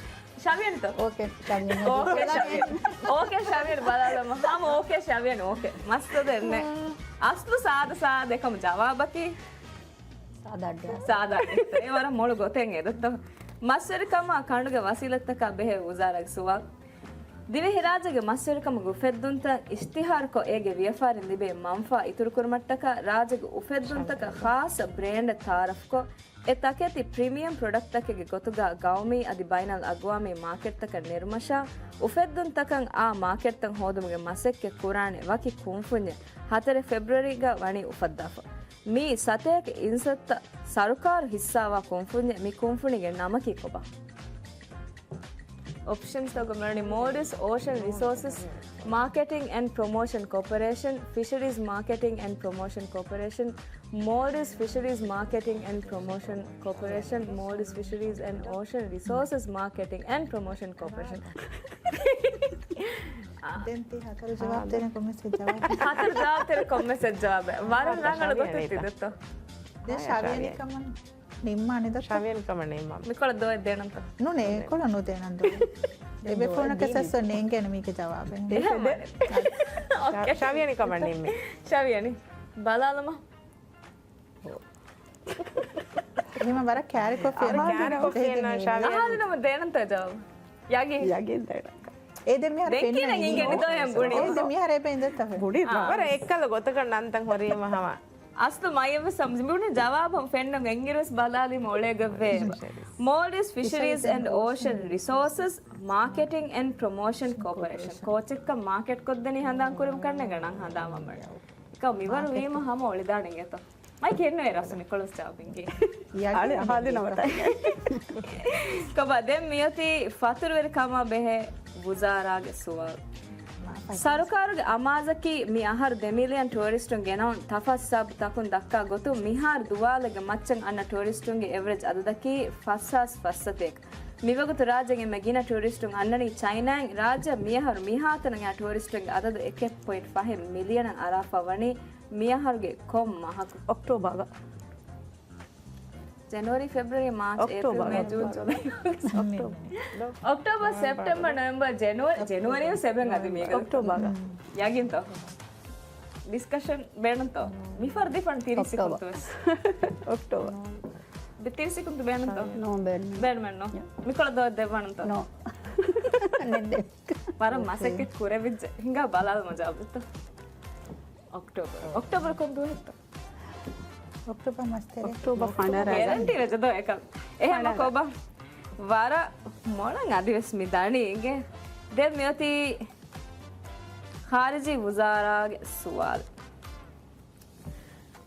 ޝަވިޔަނިތޯ؟ އޯކޭ، ޝަވިޔަނި. އޯކޭ، ޝަވިޔަނި. އޯކޭ، ޝަވިޔަނި ބަލާލަމާ. ހަމަ އޯކޭ، ޝަވިޔަނި. އޯކޭ. މައްސަލައެއް ނެތް. އަސްލު ސާދަ ސާދަ އެކަމަ ޖަވާބަކީ؟ ސާދަ އައްޑިހަ. ސާދަ އައްޑިހަ. އެ ވަރަށް މޮޅު ގޮތެއް އެދަތޯ. މަސްވެރިކަމާ ކަނޑުގެ ވަސީލަތްތަކާ ބެހޭ ވުޒާރާގެ ސުވާލު. ދިވެހިރާއްޖޭގެ މަސްވެރިކަމުގެ އުފެއްދުންތައް އިޝްތިހާރުކޮށް، އޭގެ ވިޔަފާރިން ލިބޭ މަންފާ އިތުރުކުރުމަށްޓަކާ، ރާއްޖޭގެ އުފެއްދުންތަކަށް ޚާއްޞަ ބްރޭންޑެއް ތައާރަފްކޮށް، އެ ތަކެތި ޕްރީމިއަމް ޕްރޮޑަކްޓްތަކެއްގެ ގޮތުގަ ގައުމީ އަދި ބައިނަލްއަގްވާމީ މާކެޓްތަކަށް ނެރުމަށާ، އުފެއްދުންތަކަށް އާ މާކެޓްތައް ހޯދުމުގެ މަސައްކަތް ކުރާނެ ވަކި ކުންފުންޏެއް ހަތަރެއް ފެބްރުއަރީގަ ވަނީ އުފައްދާފަ. މި ސަތޭކަ އިންސައްތަ ސަރުކާރު ހިއްސާވާ ކުންފުންޏެއް. މި ކުންފުނީގެ ނަމަކީ ކޮބާ؟ އޮޕްޝަންސްތަކުގަ މިވަނީ މޯލްޑިވްސް އޯޝަން ރިސޯސަސް މާކެޓިން އެންޑް ޕްރޮމޯޝަން ކޯޕަރޭޝަން، ފިޝަރީޒް މާކެޓިން އެންޑް ޕްރޮމޯޝަން ކޯޕަރޭޝަން، މޯލްޑިވްސް ފިޝަރީޒް މާކެޓިން އެންޑް ޕްރޮމޯޝަން ކޯޕަރޭޝަން، މޯލްޑިވްސް ފިޝަރީޒް އެންޑް އޯޝަން ރިސޯސަސް މާކެޓިން އެންޑް ޕްރޮމޯޝަން ކޯޕަރޭޝަން. ދެން ތި ހަތަރު ޖަވާބު ދޭނެ ކޮންމެސް ޖަވާބެއް. ހަތަރު ޖަވާބު ދޭނެ ކޮންމެސް ޖަވާބެއް. ވަރަށް ރަނގަޅު ގޮތެއް ތި ދެއްތޯ. ދެން ޝާވިޔަނި ކަމަން ނިންމާނެ ދައްތަ؟ ޝާވިޔަނި ކަމަން ނިންމާ. މިކޮޅަށް ދޮވެ ދޭނަންތަ؟ ނޫނޭ، ކޮޅަށް ނުދޭނަން ދޯ. އެ ބޭފުޅުންނަކަށް ސަސް ނޭނގޭނެ މީގެ ޖަވާބެއް. އެހެން. އޯކޭ. ޝާވިޔަނި ކަމަން ނިންމީ. ޝާވިޔަނި. ބަލާލަމާ. އެހެމަ ވަރަށް ކާރިކޮށްފި އަހާލިނަމަ ދޭނަންތަ ޖަވާބު؟ ޔަގީން. ޔަގީން ދޭނަން. އޭ ދެ މިހާރު ދެން ކިހިނެއް އިނގޭ ނިދޯ ހެން ބުނީ. އޭ ދެ މިހާރު އެބަ އިނދަތަ ހެ. ބުނީ އާ. ވަރަށް އެއްކަލަ ގޮތަކަށް ނަންތަން ހުރީމަ ހަމަ. އަސްލު މައި އެއްވެސް ހަމަ މިބުނި ޖަވާބު ހަމަ ފެންނަން އެނގިރުވެސް ބަލާލީމަ އޮޅޭގަ ވޭ. މޯލްޑިވްސް ފިޝަރީޒް އެންޑް އޯޝަން ރިސޯސަސް މާކެޓިން އެންޑް ޕްރޮމޯޝަން ކޯޕަރޭޝަން. ކޯޗެއްކަން މާކެޓް ކޮށްދެނީ ހަނދާން ކުރި ކަންނޭނގެ ނަން ހަނދާން ވަމަ. އެކަމަ މިވަރު ވީމަ ހަމަ އޮޅިދާނެ އިނގޭތޯ. މައިކް އެއްނުވޭ ރަސްމީ ކޮޅުސް ޖަވާބެއް އިނގޭ. އަޅެ އަހާލިނަމަ ތަން. ކޮބާ ދެން މިއޮތީ ފަތުރުވެރިކަމާ ބެހޭ ވުޒާރާގެ ސުވާލު. ސަރުކާރުގެ އަމާޒަކީ މި އަހަރު ދެ މިލިއަން ޓޫރިސްޓުން ގެނައުން ތަފާތު ސަބަބުތަކުން ދައްކާ ގޮތުން މިހާރު ދުވާލެއްގެ މައްޗަށް އަންނަ ޓޫރިސްޓުންގެ އެވްރެޖް އަދަދަކީ ފަސްހާސް ފަސްސަތޭކަ. މިވަގުތު ރާއްޖޭގެ އެންމެ ގިނަ ޓޫރިސްޓުން އަންނަނީ ޗައިނާއިން. ރާއްޖެއަށް މިއަހަރު މިހާތަނަށް އައި ޓޫރިސްޓުންގެ އަދަދު އެކެއް ޕޮއިންޓް ފަހެއް މިލިއަނަށް އަރާފަ ވަނީ މިއަހަރުގެ ކޮން މަހަކު؟ އޮކްޓޯބާގަ. ޖެނުއަރީ، ފެބްރުއަރީ، މާޗް، އޭޕްރިލް، މޭ، ޖޫން، ޖުލައި. އޮކްޓޯބާ. އޮކްޓޯބާ، ސެޕްޓެމްބަރ، ނޮވެމްބަރ، ޖެނުއަރީ، ޖެނުއަރީ ސެބެން އަދި މީގަ. އޮކްޓޯބާގަ. ޔަގީންތޯ؟ ޑިސްކަޝަން ބޭނުންތޯ؟ މިފަރު ދިފަން ތިރީސް ސެކުންތު ވެސް. އޮކްޓޯބާ. ތިރީސް ސެކުންތު ބޭނުންތޯ؟ ނޯ، ބޭނުމެއް ނޯ. ބޭނުމެއް ނޯ. މިކޮޅަށް ދޮވެ ދެއްވާނަންތޯ؟ ނޯ. ނެއް ދެ. ވަރަށް މަސައްކަތް ކުރެވިއްޖެ. ހިނގާ ބަލާލަމާ ޖަވާބުތޯ. އޮކްޓޯބަރ. އޮކްޓޯބަރ ކޮން ދުވަހެއްތޯ؟ އޮކްޓޯބަރ މަސް ތެރޭ. އޮކްޓޯބަރ ފަނަރަ. ގެރެންޓީ ވެއްޖެ ދޯ އެކަން. އެހެން ކޮބާ. ވަރަށް މޮޅަށް އަދިވެސް މި ދަނީ އިނގޭ. ދެން މިއޮތީ ޚާރިޖީ ވުޒާރާގެ ސުވާލު.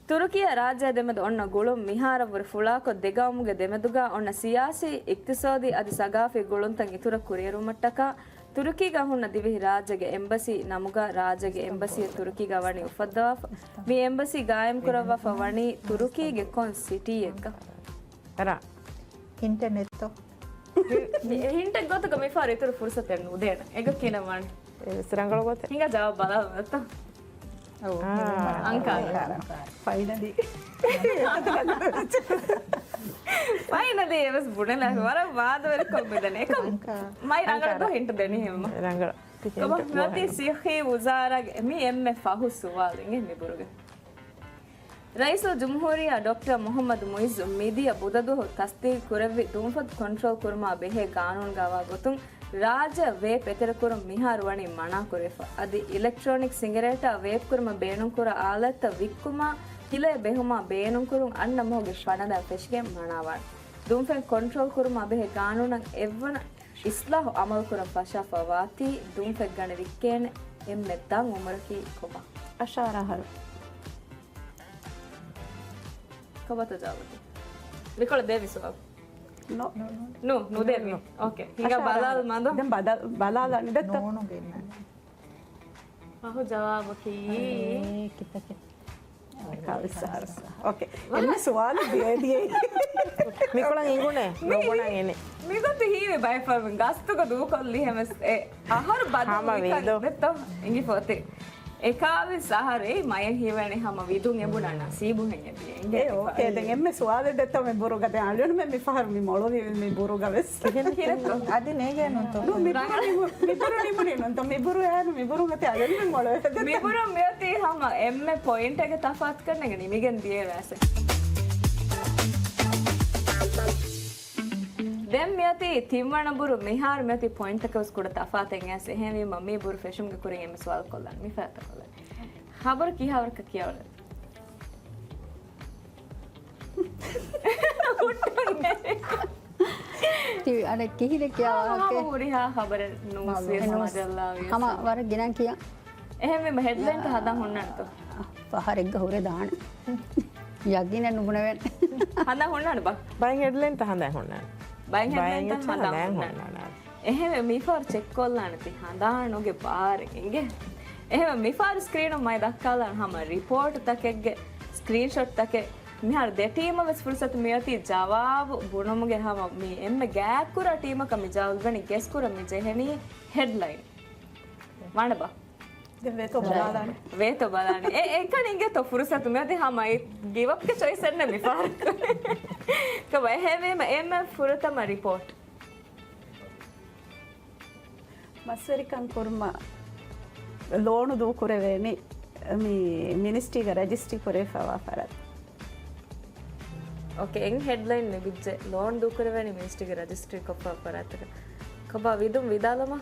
ތުރުކީއާ ރާއްޖޭ ދެމެދު އޮންނަ ގުޅުން މިހާރަށްވުރެ ފުޅާކޮށް، ދެގައުމުގެ ދެމެދުގަ އޮންނަ ސިޔާސީ، އިޤްތިޞާދީ އަދި ސަގާފީ ގުޅުންތައް އިތުރަށް ކުރިއެރުވުމަށްޓަކާ، ތުރުކީގަ ހުންނަ ދިވެހި ރާއްޖޭގެ އެމްބަސީ ނަމުގަ ރާއްޖޭގެ އެމްބަސީއެއް ތުރުކީގަ ވަނީ އުފައްދަވާފަ. މި އެމްބަސީ ގާއިމްކުރައްވާފަ ވަނީ ތުރުކީގެ ކޮން ސިޓީއެއްގަ؟ އަރާ. ހިންޓެއް ނެތްތޯ؟ މި-، ހިންޓެއް ގޮތުގަ މިފަހަރު އިތުރު ފުރުސަތެއް ނުދޭނަ. އެގޮ ކިނަ ވާނެ. އެވެސް ރަނގަޅު ގޮތެއް. ހިނގާ ޖަވާބު ބަލާލަ ނެތްތޯ؟ އަންކާ. ފައިނަލީ. ފައިނަލީ. ފައިނަލީ އެވެސް ބުނެލާ ވަރަށް ވާދަވެރިކޮށް މިދަނީ. އެކަމް އަންކާ. މައި ރަނގަޅު ދޯ ހިންޓް ދެނީ ހެމަ. ރަނގަޅު. ކޮބާ މިއޮތީ ސިއްހީ ވުޒާރާގެ މި އެންމެ ފަހު ސުވާލު އިނގޭ މިބުރުގަ. ރައީސުލްޖުމްހޫރިއްޔާ ޑޮކްޓަރ މުޙައްމަދު މުޢިއްޒު މިދިޔަ ބުދަދުވަހު ތަޞްދީޤު ކުރެއްވި ދުންފަތު ކޮންޓްރޯލް ކުރުމާ ބެހޭ ގާނޫނުގައިވާ ގޮތުން ރާއްޖެއަށް ވޭޕް އެތެރެކުރުން މިހާރު ވަނީ މަނާކުރެފަ. އަދި އިލެކްޓްރޯނިކް ސިނގިރޭޓާ ވޭޕް ކުރުމަށް ބޭނުންކުރާ އާލަތްތައް ވިއްކުމާ، ހިލައެއް ބެހުމާ ބޭނުންކުރުން އަންނަ މަހުގެ ފަނަރަ ފެށިގެން މަނާވާނެ. ދުންފެން ކޮންޓްރޯލް ކުރުމާ ބެހޭ ގާނޫނަށް އެއްވަނަ އިސްލާހު އަމަލުކުރަން ފަށާފަ ވާތީ، ދުންފެއް ގަނެ ވިއްކޭނެ އެންމެ ދަށް އުމުރަކީ ކޮބާ؟ އަށާރަ އަހަރު. ކޮބާތޯ ޖަވާބު؟ މިކޮޅަށް ދޭވި ސުވާލު. ނޯ. ނޫ، ނޫ ދޭވި. ނޯ. އޯކޭ. ހިނގާ އަށާރަ ބަލާލު އަހަރު. މަދު. ދެން ބަދަ-، ބަލާލާނެ ދެއްތޯ؟ ނޫނުގެ ނޫނު. އަހު ޖަވާބަކީ. އޭ، ކިތަކެ. އެކާވީސް އަހަރު. އޯކޭ. އެންމެ ސުވާލު ދިޔަ ދިޔައީ. މިކޮޅަށް އިނގުނޭ. މި-، ނުބުނަން އިނީ. މިގޮތު ހީވެ ބައެއް ފަރުމުން ގަސްތުގަ ދޫކޮށްލި ހެމެސް އެ އަހަރު ބަދަލު ހަމަ ވިކަން ވީދޯ. ދެއްތޯ؟ އިނގިފޯތި. އެކާވީސް އަހަރު އެއީ މަޔަށް ހީވޭނެ ހަމަ ވިދުން އެބުނާ ނަސީބު ހެން އެދި އެނގޭ އޭ، އޯކޭ. ދެން އެންމެ ސުވާލެއް ދެއްތޯ މި ބުރުގަ ދެ އަޅުންމެ މި ފަހަރު މި މޮޅުވި މި ބުރުގަ ވެސް. ކިހިނެއް؟ އަދި ނޭގޭނުތޯ؟ ނޫ، މި ބުރު ނިމު-، މި ބުރު ނިމުނީ ނޫންތޯ؟ މި ބުރު އޭރު މި ބުރު ގަތި އަޅުންމެ މޮޅުވެ. މި ބުރު މިއޮތީ ހަމަ އެންމެ ޕޮއިންޓެއްގެ ތަފާތުކަން ނޭނގެ ނިމިގެން ދިޔަ ވެސް. ދެން މިއޮތީ ތިންވަނަ ބުރު. މިހާރު މިއޮތީ ޕޮއިންޓްތަކަށް ވެސް ކުޑަ ތަފާތެއް އައިސް. އެހެންވީމަ މި ބުރު ފެށުމުގެ ކުރިން އެންމެ ސުވާލު ކޮށްލާނެ. މި ފައިތަ ކޮށްލާނެ. ޚަބަރު ކިހާވަރަކަށް ކިޔަވަން؟ ހުއްޓުން ނެރެ. ތި އަނެއް ކިހިނެއް ކިޔާ ހަމަ ވާހަކައެއް. ހުރިހާ ޚަބަރެއް ނޫސް ވިޔަސް ނޫސް. މަޖައްލާ ވިޔަސް. ހަމަ ވަރަށް ގިނަ ކިޔާ. އެހެންވީމަ ހެޑްލައިންތައް ހަދާ ހުންނާނެތޯ؟ ފަހަރެއްގަ ހުރެ ދާނެ. ޔަގީނެއް ނުބުނެވޭނެ. ހަނދާން ހުންނާނެ ބާ. ބައެއް ހެޑްލައިންތައް ހަނދާން ހުންނާނެ. ބައެއް ބައެއް ހެޑްލައިންތައް ހަނދާން ހަނދާން ހުންނާނެ. ހުންނާނެ. އެހެންވެ މިފަހަރު ޗެކްކޮށްލާނެތީ ހަނދާނުގެ ބާރެއް އިނގޭ. އެހެންވެ މިފަހަރު ސްކްރީނުން މައި ދައްކާލާން ހަމަ ރިޕޯޓްތަކެއްގެ ސްކްރީންޝޮޓްތަކެއް. މިހާރު ދެ ޓީމަށް ވެސް ފުރުސަތު މިއޮތީ ޖަވާބު ބުނުމުގެ. ހަމަ މި އެންމެ ގާތްކުރާ ޓީމަކަށް މި ޖަވާބު ލިބެނީ ގެސް ކުރަން މި ޖެހެނީ ހެޑްލައިން. ވާނެބާ؟ ދެން ވޭތޯ ބަލާލާނެ. ވޭތޯ ބަލާނެ. އެ، އެކަނި އިނގޭތޯ ފުރުސަތު މިއޮތީ ހަމަ އެ ގިވަޕްގެ ޗޮއިސް އެއްނެ މިފަހަރު. ކަމަ އެހެންވީމަ އެންމެ ފުރަތަމަ ރިޕޯޓް. މަސްވެރިކަން ކުރުމަށް ލޯނު ދޫކުރެވޭނީ މި މިނިސްޓްރީގަ ރަޖިސްޓްރީ ކުރެވިފައިވާ ފަރާތް. އޯކޭ، އެން ހެޑްލައިން ލިބިއްޖެ، ލޯން ދޫކުރެވޭނީ މިނިސްޓްރީގެ ރަޖިސްޓްރީ ކޮށްފަ ފަރާތްތަކަށް. ކޮބާ ވިދުން ވިދާލަމާ؟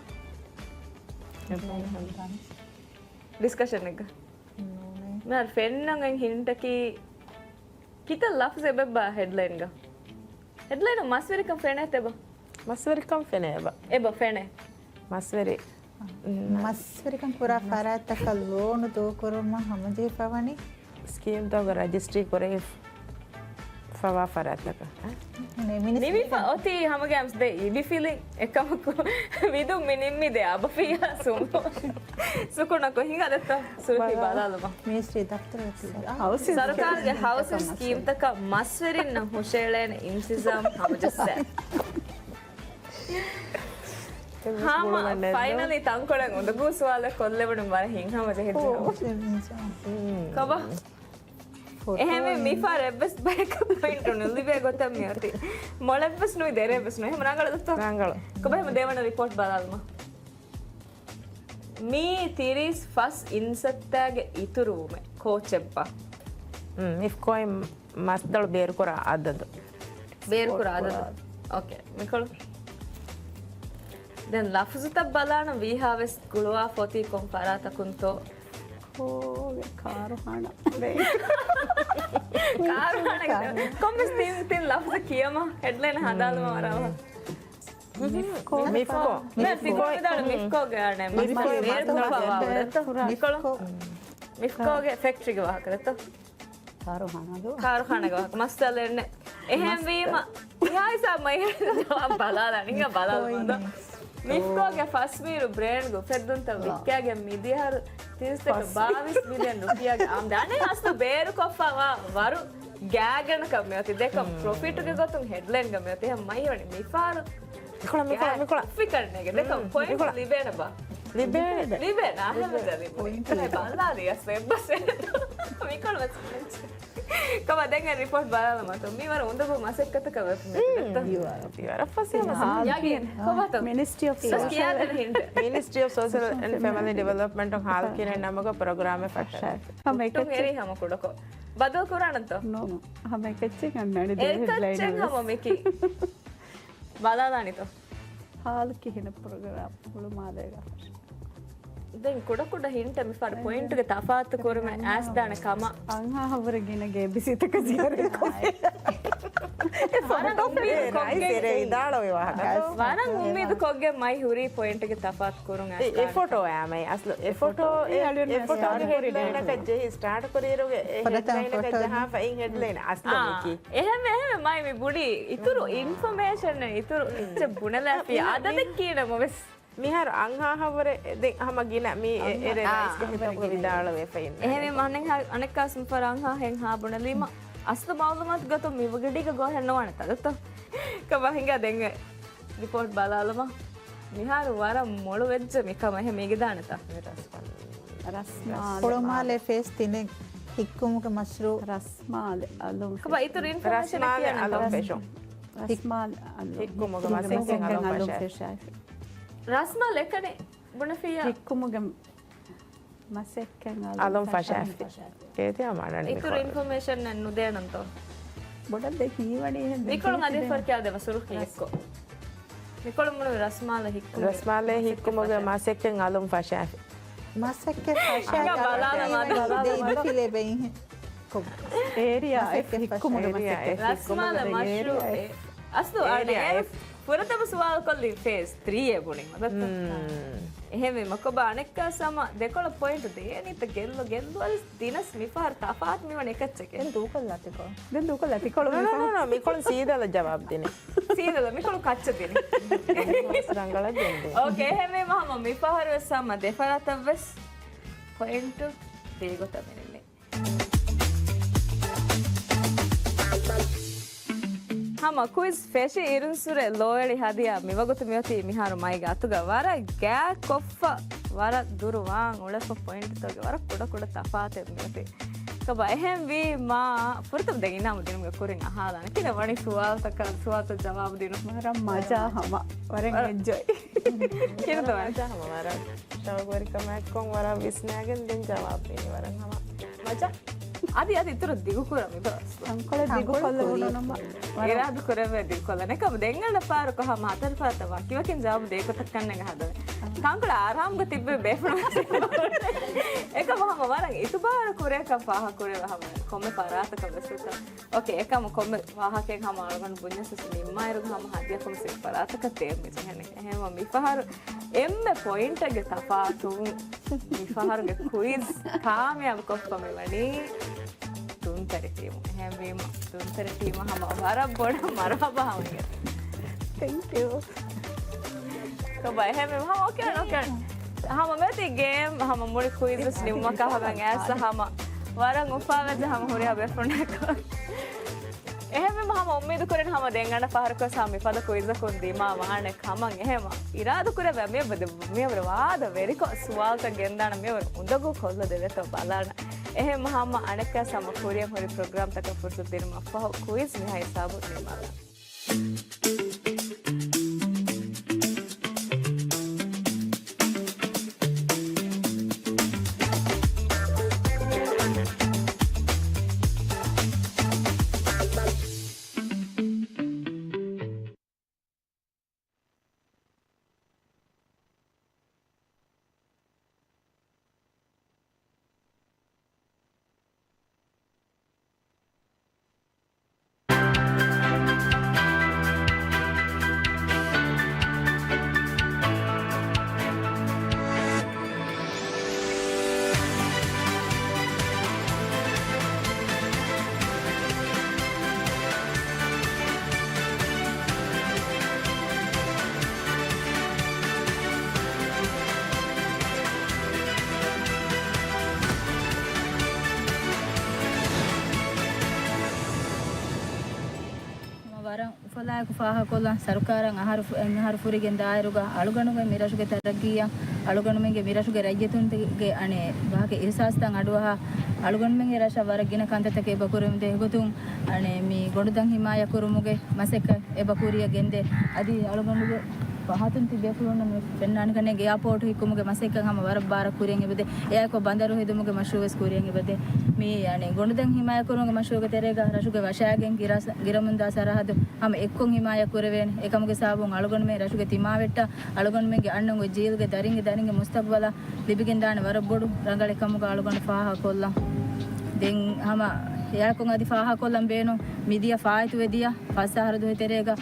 ޑިސްކަޝަންއެއްގަ. މިހާރު ފެންނަން އެން ހިންޓަކީ ކިތައް ލަފްޒެއް އެބަ ހެޑްލައިންގަ؟ ހެޑްލައިނަށް މަސްވެރިކަން ފެނޭތަ އެބަ؟ މަސްވެރިކަން ފެނޭ އެބަ. އެބަ ފެނޭ. މަސްވެރި. މަސްވެރިކަން ކުރާ ފަރާތްތަކަށް ލޯނު ދޫކުރުމަށް ހަމަޖެހިފަވަނީ. ސްކީމްތަކުގަ ރަޖިސްޓްރީ ކުރެވިފަވާ ފަރާތްތަކަށް. ނިމިފަ އޮތީ ހަމަގައިމުސް ދެ އިވިފިލިން އެކަމަކު ވިދުން މި ނިންމީ ދެ އަބަފިއްޔާ ސުމު. ސުކުނަކު ހިނގާ ދެއްތޯ؟ ސުރުޚީ ބަލާލަމާ. މިނިސްޓްރީ ދަފްތަރު ސަރުކާރުގެ ހައުސިން ސްކީމްތަކަށް މަސްވެރިންނަށް ހުށައެޅޭނެ އިންތިޒާމް ހަމަޖައްސާ. ހަމަ ފައިނަލީ ތަންކޮޅެއް އުނދަގޫ ސުވާލެއް ކޮށްލެވުނު ވަރަށް ހިތްހަމަޖެހި. ކޮބާ؟ އެހެންވެ މިފަހަރު އެއްވެސް ބަޔަކަށް ޕޮއިންޓު ނުލިބޭ ގޮތަށް މިއޮތީ. މޮޅެއްވެސް ނުވި ދެރައެއްވެސް ނުވި. ހަމަ ރަނގަޅު ދޯ؟ ރަނގަޅު. ކޮބާ ހަމަ ދެވަނަ ރިޕޯޓް ބަލާލަމާ. މީ ތިރީސް ފަސް އިންސައްތާގެ އިތުރުވުމެއް. ކޯޗެއްބާ؟ މިފްކޯއިން މަސްދަޅު ބޭރުކުރާ އަދަދު. ބޭރުކުރާ އަދަދު. އޯކޭ. މިކޮޅު. ދެން ލަފުޒުތައް ބަލާނަން ވީހާވެސް ގުޅުވާފަ އޮތީ ކޮން ފަރާތަކުންތޯ؟ ކޯގެ ކާރުހާނަ. ކާރުހާނަ. ކޮންމެސް ތިން، ތިން ލަފުޒެއް ކިޔަމަ ހެޑްލައިން ހަނދާން ވަރަށް. މިފްކޯ. މިފްކޯ. މިފްކޯ. މިފްކޯގެ އަނެއް މިފްކޯ. މިފްކޯގެ ފެކްޓްރީގެ ވާހަކަ ދެއްތޯ؟ ކާރުހާނާގެ ވާހަކަ. މައްސަލައެއް ނެއް. އެހެންވީމަ، މިހާ ހިސާބަށް މައިހައި ޖަވާބު ބަލާލާނީ، ހިނގާ ބަލާލަމާ. މިފްކޯގެ ފަސް މީރު ބްރޭންޑްގެ އުފެއްދުންތައް ވިއްކާގެން މިދިޔަ އަހަރު ތިރީސް ދެކަ ބާވީސް މިލިއަން ރުފިޔާގެ އާމްދަނީ. އަސްލު ބޭރުކޮށްފަވާ ވަރު ގާތްގަނޑަކަށް މިއޮތީ. ދެކޮށް ޕްރޮފިޓުގެ ގޮތުން ހެޑްލައިންގަ މިއޮތީ. އެހެން މައިހައި ވަނީ މިފަހަރު މިކޮޅަށް، މިކޮޅަށް، މިކޮޅަށް. ގާތްފިކަން ނޭގެ. ދެކޮށް ޕޮއިންޓް ލިބޭނެ ބާ. ލިބޭނެ. ލިބޭނެ. އަހަރެން ލިބޭނެ. ބަލާލި އަސް އެއްބަސް. މިކޮޅަށް ވެސް. ކަމާ ދެން އެ ރިޕޯޓް ބަލާލަމާތޯ. މި ވަރަށް އުނދަގޫ މަސައްކަތަކަށް ވެފަ މި. މިނިސްޓްރީ އޮފް ސޯޝަލް އެންޑް ފެމިލީ ޑިވެލޮޕްމަންޓު ހާލުކިރިން ނަމަގަ ޕްރޮގްރާމެއް ފަށައިފި. ހަމަ އެކައްޗެއް. ހަމަ ކުޑަކޮށް. ބަދަލު ކުރާނަންތޯ؟ ނޯ. ހަމަ އެކައްޗެއް އަންނާނެ ދެ ހެޑްލައިން އެކައްޗެއް ވެސް. ހަމަ މިކި. ބަލާލާނިތޯ؟ ހާލު ކިހިނެއް ޕްރޮގްރާމް ހުޅުމާލޭގަ ފަށަ. ދެން ކުޑަކުޑަ ހިންޓެއް މިފަހަރު ޕޮއިންޓުގެ ތަފާތު ކުރުމެއް އައިސްދާނެ ކަމަށް. އަންހާހަށްވުރެ ގިނަ ގޭބިސީތަކަށް ޒިޔާރަތް ކޮށްފި. ވަރަށް އުއްމީދު ކޮށްގެން ވަރަށް އުއްމީދު ކޮށްގެން މައި ހުރީ ޕޮއިންޓުގެ ތަފާތު ކުރުން އެ އައިސްދާނެ. ފޮޓޯއާ މައި އަސްލު އެ ފޮޓޯ އެ ފޮޓޯގެ ހެޑްލައިނަކަށް ޖެހި ސްޓާޓް ކުރިއިރުގެ އެ ހެޑްލައިނަކަށް ޖަހާފައި ހެޑްލައިން އަސްލު އާ، މިކީ. އެހެންވެ، އެހެންވެ މައި މި ބުނީ އިތުރު އިންފޮމޭޝަން އިތުރު އެއްޗެއް ބުނެލާފި އާ، އަދަދެއް ކީނަމަވެސް. މިހާރު އަންހާހަށްވުރެ ދެން ހަމަ ގިނަ މީ އެ-، އެރޭ ރައީސްގެ ހިތަކުގަ ވިދާޅުވެފަ އިންނަ. އެހެންވީމަ އަނެއްހާ-، އަނެއްކާސް މިފަހަރު އަންހާ ހެން ހާ ބުނެލީމަ އަސްލު މައުލޫމާތު ގޮތުން މި ވަގެޑީގަ ގޯހެއް ނުވާނެތާ ދޯ؟ ކަމަށް ހިނގާ ދެން ރިޕޯޓް ބަލާލަމާ. މިހާރު ވަރަށް މޮޅު ވެއްޖެ މިކަމަށް އެހެން މީގެ ދާނެތާ؟ ރަސްމާލެ. ހުޅުމާލެ ފޭސް ތިނެއް ހިއްކުމުގެ މަޝްރޫއު. ރަސްމާލެ އަލުން ކަބަ ފެށުން. އިތުރު އިންފޮމޭޝަން ރަސްމާލެ ކިޔާނެ އަލުން ކަމަށް. ފެށުން. ރަސްމާލެ އަލުން ހިއްކުމުގެ މަސައްކަތް އަލުން ފެށާފި. ރަސްމާލެ އެކަނި ބުނެފިއްޔާ؟ ހިއްކުމުގެ މަސައްކަތް އަލުން އަލުން ފަށާފި. ފަށާފި. އޭތި އަމާނަން އިތުރު މިކޮޅު. އިންފޮމޭޝަން ނުދޭނަންތޯ؟ ބޮޑަށް ދެ ހީވަނީ ހެން ދެ މިކޮޅު ހަދޭ ފަރު ކިޔާ ދެ ވަސުރު ކީއްކޮ؟ މިކޮޅު މުޅި ރަސްމާލެ ހިއްކުމުގެ ރަސްމާލެ ހިއްކުމުގެ މަސައްކަތް އަލުން ފަށާފި. މަސައްކަތް ފަށާފި. ބަލާލަމާ، ބަލާލަމާ. ދެ އިދިފިލެ ބެއިން. އޭރިއާ އެފް ހިއްކުމުގެ މަސައްކަތް. ރަސްމާލެ މަޝްރޫއެއް. އަސްލު އަނެއް ފުރަތަމަ ސުވާލުކޮށްލީ ފޭސް ތްރީ އޭ ބުނީމަ ދައްތަ. މް. އެހެންވީމަ ކޮބާ އަނެއްކާ ސަމަ ދެކޮޅަށް ޕޮއިންޓު ދޭނީތަ ގެއްލު ގެއްލު އަލިސް ދިނަސް މިފަހަރު ތަފާތު މިވަނީ އެކައްޗެކޭ. ދެން ދޫކޮށްލާތިކޮ. ދެން ދޫކޮށްލާތިކޮޅު ނޯ، ނޯ، މިފަހަރު. ނޯ، ނޯ، މިކޮޅު ސީދަލަށް ޖަވާބު ދިނީ. ސީދަލަށް މިކޮޅު ކައްޗަށް ދިނީ. ރަނގަޅަށް ދެން ދޭ. އޯކޭ، އެހެންވީމަ ހަމަ މިފަހަރު ވެސް ހަމަ ދެފަރާތަށް ވެސް ޕޮއިންޓު ދޭ ގޮތަށް މިނިންނެ. ހަމަ ކުއިޒް ފެށި އިރުންސުރެ ލޯއެޅި ހަދިޔާ މިވަގުތު މިއޮތީ މިހާރު މައިގެ އަތުގަ ވަރަށް ގާތް ކޮށްފަ، ވަރަށް ދުރު ވާން އުޅެފަ ޕޮއިންޓުތަކުގެ ވަރަށް ކުޑަ ކުޑަ ތަފާތެއް މިއޮތީ. ކަބަ އެހެންވީމާ ފުރަތަމަ ދެން އިނާމު ދިނުމުގެ ކުރިން އަހާލާނެ. ކިހިނެއް ވަނީ ސުވާލުތަކަށް، ސުވާލުތައް ޖަވާބު ދިނުން؟ ވަރަށް މަޖާ ހަމަ. ވަރަށް އެންޖޮއް. ކިހިނެއް ވަރަށް މަޖާ ހަމަ ވަރަށް. ޝައުގުވެރިކަމާއެކު ވަރަށް ވިސްނާގެން ދެން ޖަވާބު ދިނީ ވަރަށް ހަމަ. މަޖާ. އަދި، އަދި އިތުރަށް ދިގުކުރަން މި ބަސް. ތަންކޮޅެއް ދިގުކޮށްލެވުނު ނަމަ. އިރާދަ ކުރެވޭ ދިގުކޮށްލަން. އެކަމު ދެން އަންނަ ފަހަރަކު ހަމަ ހަތަރު ފަހަތައް ވަކިވަކިން ޖަވާބު ދޭ ގޮތަށް ކަންނޭނގެ ހަދަނީ. ތަންކޮޅެއް އާރާމްގަ ތިއްބެވި ބޭފުޅުން. އެކަމު ހަމަ ވަރަށް އިތުބާރު ކުރޭކަން ފާހަގަ ކުރެވޭ ހަމަ ކޮންމެ ފަރާތަކަށް ވެސް އެކަން. އޯކޭ، އެކަމު ކޮންމެ ވާހަކައެއް ހަމަ އަޅުގަނޑު ބުންޏަސް ވެސް ނިންމާއިރުގަ ހަމަ ހަދިޔާ ކޮންމެސް އެއް ފަރާތަކަށް ދޭން މި ޖެހެނީ. އެހެންވީމަ މިފަހަރު އެންމެ ޕޮއިންޓެއްގެ ތަފާތުން މިފަހަރުގެ ކުއިޒް ކާމިޔާބު ކޮށްފަ މިވަނީ ދުންތެރި ޓީމު. އެހެންވީމަ ދުންތެރި ޓީމަށް ހަމަ ވަރަށް ބޮޑަށް މަރުހަބާ ހަމަ. ތެންކް ޔޫ. ކޮބާ އެހެންވީމަ ހަމަ އޯކޭ، އޯކޭ. ހަމަ މިއޮތީ ގޭމް، ހަމަ މުޅި ކުއިޒް ނިންމަކާ ހަމަ އައިސް ހަމަ ވަރަށް އުފާވެއްޖެ ހަމަ ހުރިހާ ބޭފުޅުންނަކަށް. އެހެންވީމަ ހަމަ އުއްމީދު ކުރަން ހަމަ ދެން އަންނަ ފަހަރަކުވެސް ހަމަ މިފަދަ ކުއިޒަކުން ދިމާ ވާނެ ކަމަށް. އެހެންވީމަ އިރާދަ ކުރެވޭ މިއަށް ވަދެ-، މިއަށް ވަރަށް ވާދަ ވެރިކޮށް ސުވާލުތައް ގެންދާނަން މިއަށް ވަރަށް އުނދަގޫ ކޮށްލަ ދެވޭތޯ ބަލާނަން. އެހެންވީމަ ހަމަ އަނެއްކާ ހަމަ ކުރިއަށް ހުރި ޕްރޮގްރާމްތަކަށް ފުރުސަތު ދިނުމަށްފަހު ކުއިޒް މިހާ ހިސާބުން ނިންމާލަން. ވަރަށް އުފަލާއެކު ފާހަގަކޮށްލަން، ސަރުކާރަށް އަހަރު ފު-، އަހަރު ފުރިގެން ދާއިރުގަ އަޅުގަނޑުގެ މިރަށުގެ ތަރައްގީއަށް، އަޅުގަނޑުމެންގެ މިރަށުގެ ރައްޔިތުންގެ އަނެއް ވާހަކަ އިހްސާސްތައް އަޑުއަހާ، އަޅުގަނޑުމެންގެ ރަށަށް ވަރަށް ގިނަ ކަންތައްތަކެއް އެބަ ކުރެވެންދޭ އެގޮތުން، އަނެއް މި ގޮނޑުދަން ހިމާޔަތް ކުރުމުގެ މަސައްކަތް އެބަ ކުރިއަށް ގެންދޭ. އަދި އަޅުގަނޑުގެ ފަހަތުން ތިބޭފުޅުންނަށް މި ފެންނާނެ ކަންނޭނގެ އެއާޕޯޓު ހިއްކުމުގެ މަސައްކަތް ހަމަ ވަރަށް ބާރަށް ކުރިއަށް އެބަދޭ. އެއާއެކު ބަނދަރު ހެދުމުގެ މަޝްރޫއު ވެސް ކުރިއަށް އެބަދޭ. މި އަނެއް ގޮނޑުދަން ހިމާޔަތްކުރުމުގެ މަޝްރޫޢުގެ ތެރޭގަ ރަށުގެ ވަށާގެން ގިރަސް-، ގިރަމުންދާ ސަރަހަދު ހަމަ އެއްކޮށް ހިމާޔަތް ކުރެވޭނެ. އެކަމުގެ ސަބަބުން އަޅުގަނޑުމެން ރަށުގެ ތިމާވެއްޓާ އަޅުގަނޑުމެންގެ އަންނަ އޮތް ޖީލްގެ ދަރިންގެ ދަރިންގެ މުސްތަގްބަލަށް ލިބިގެންދާނެ ވަރަށް ބޮޑު ރަނގަޅެއް ކަމުގަ އަޅުގަނޑު ފާހަގަކޮށްލަން. ދެން ހަމަ އެއާއެކު އަދި ފާހަގަކޮށްލަން ބޭނުން މިދިޔަ ފާއިތުވެ ދިޔަ ފަސް އަހަރު ދުވަހު ތެރޭގަ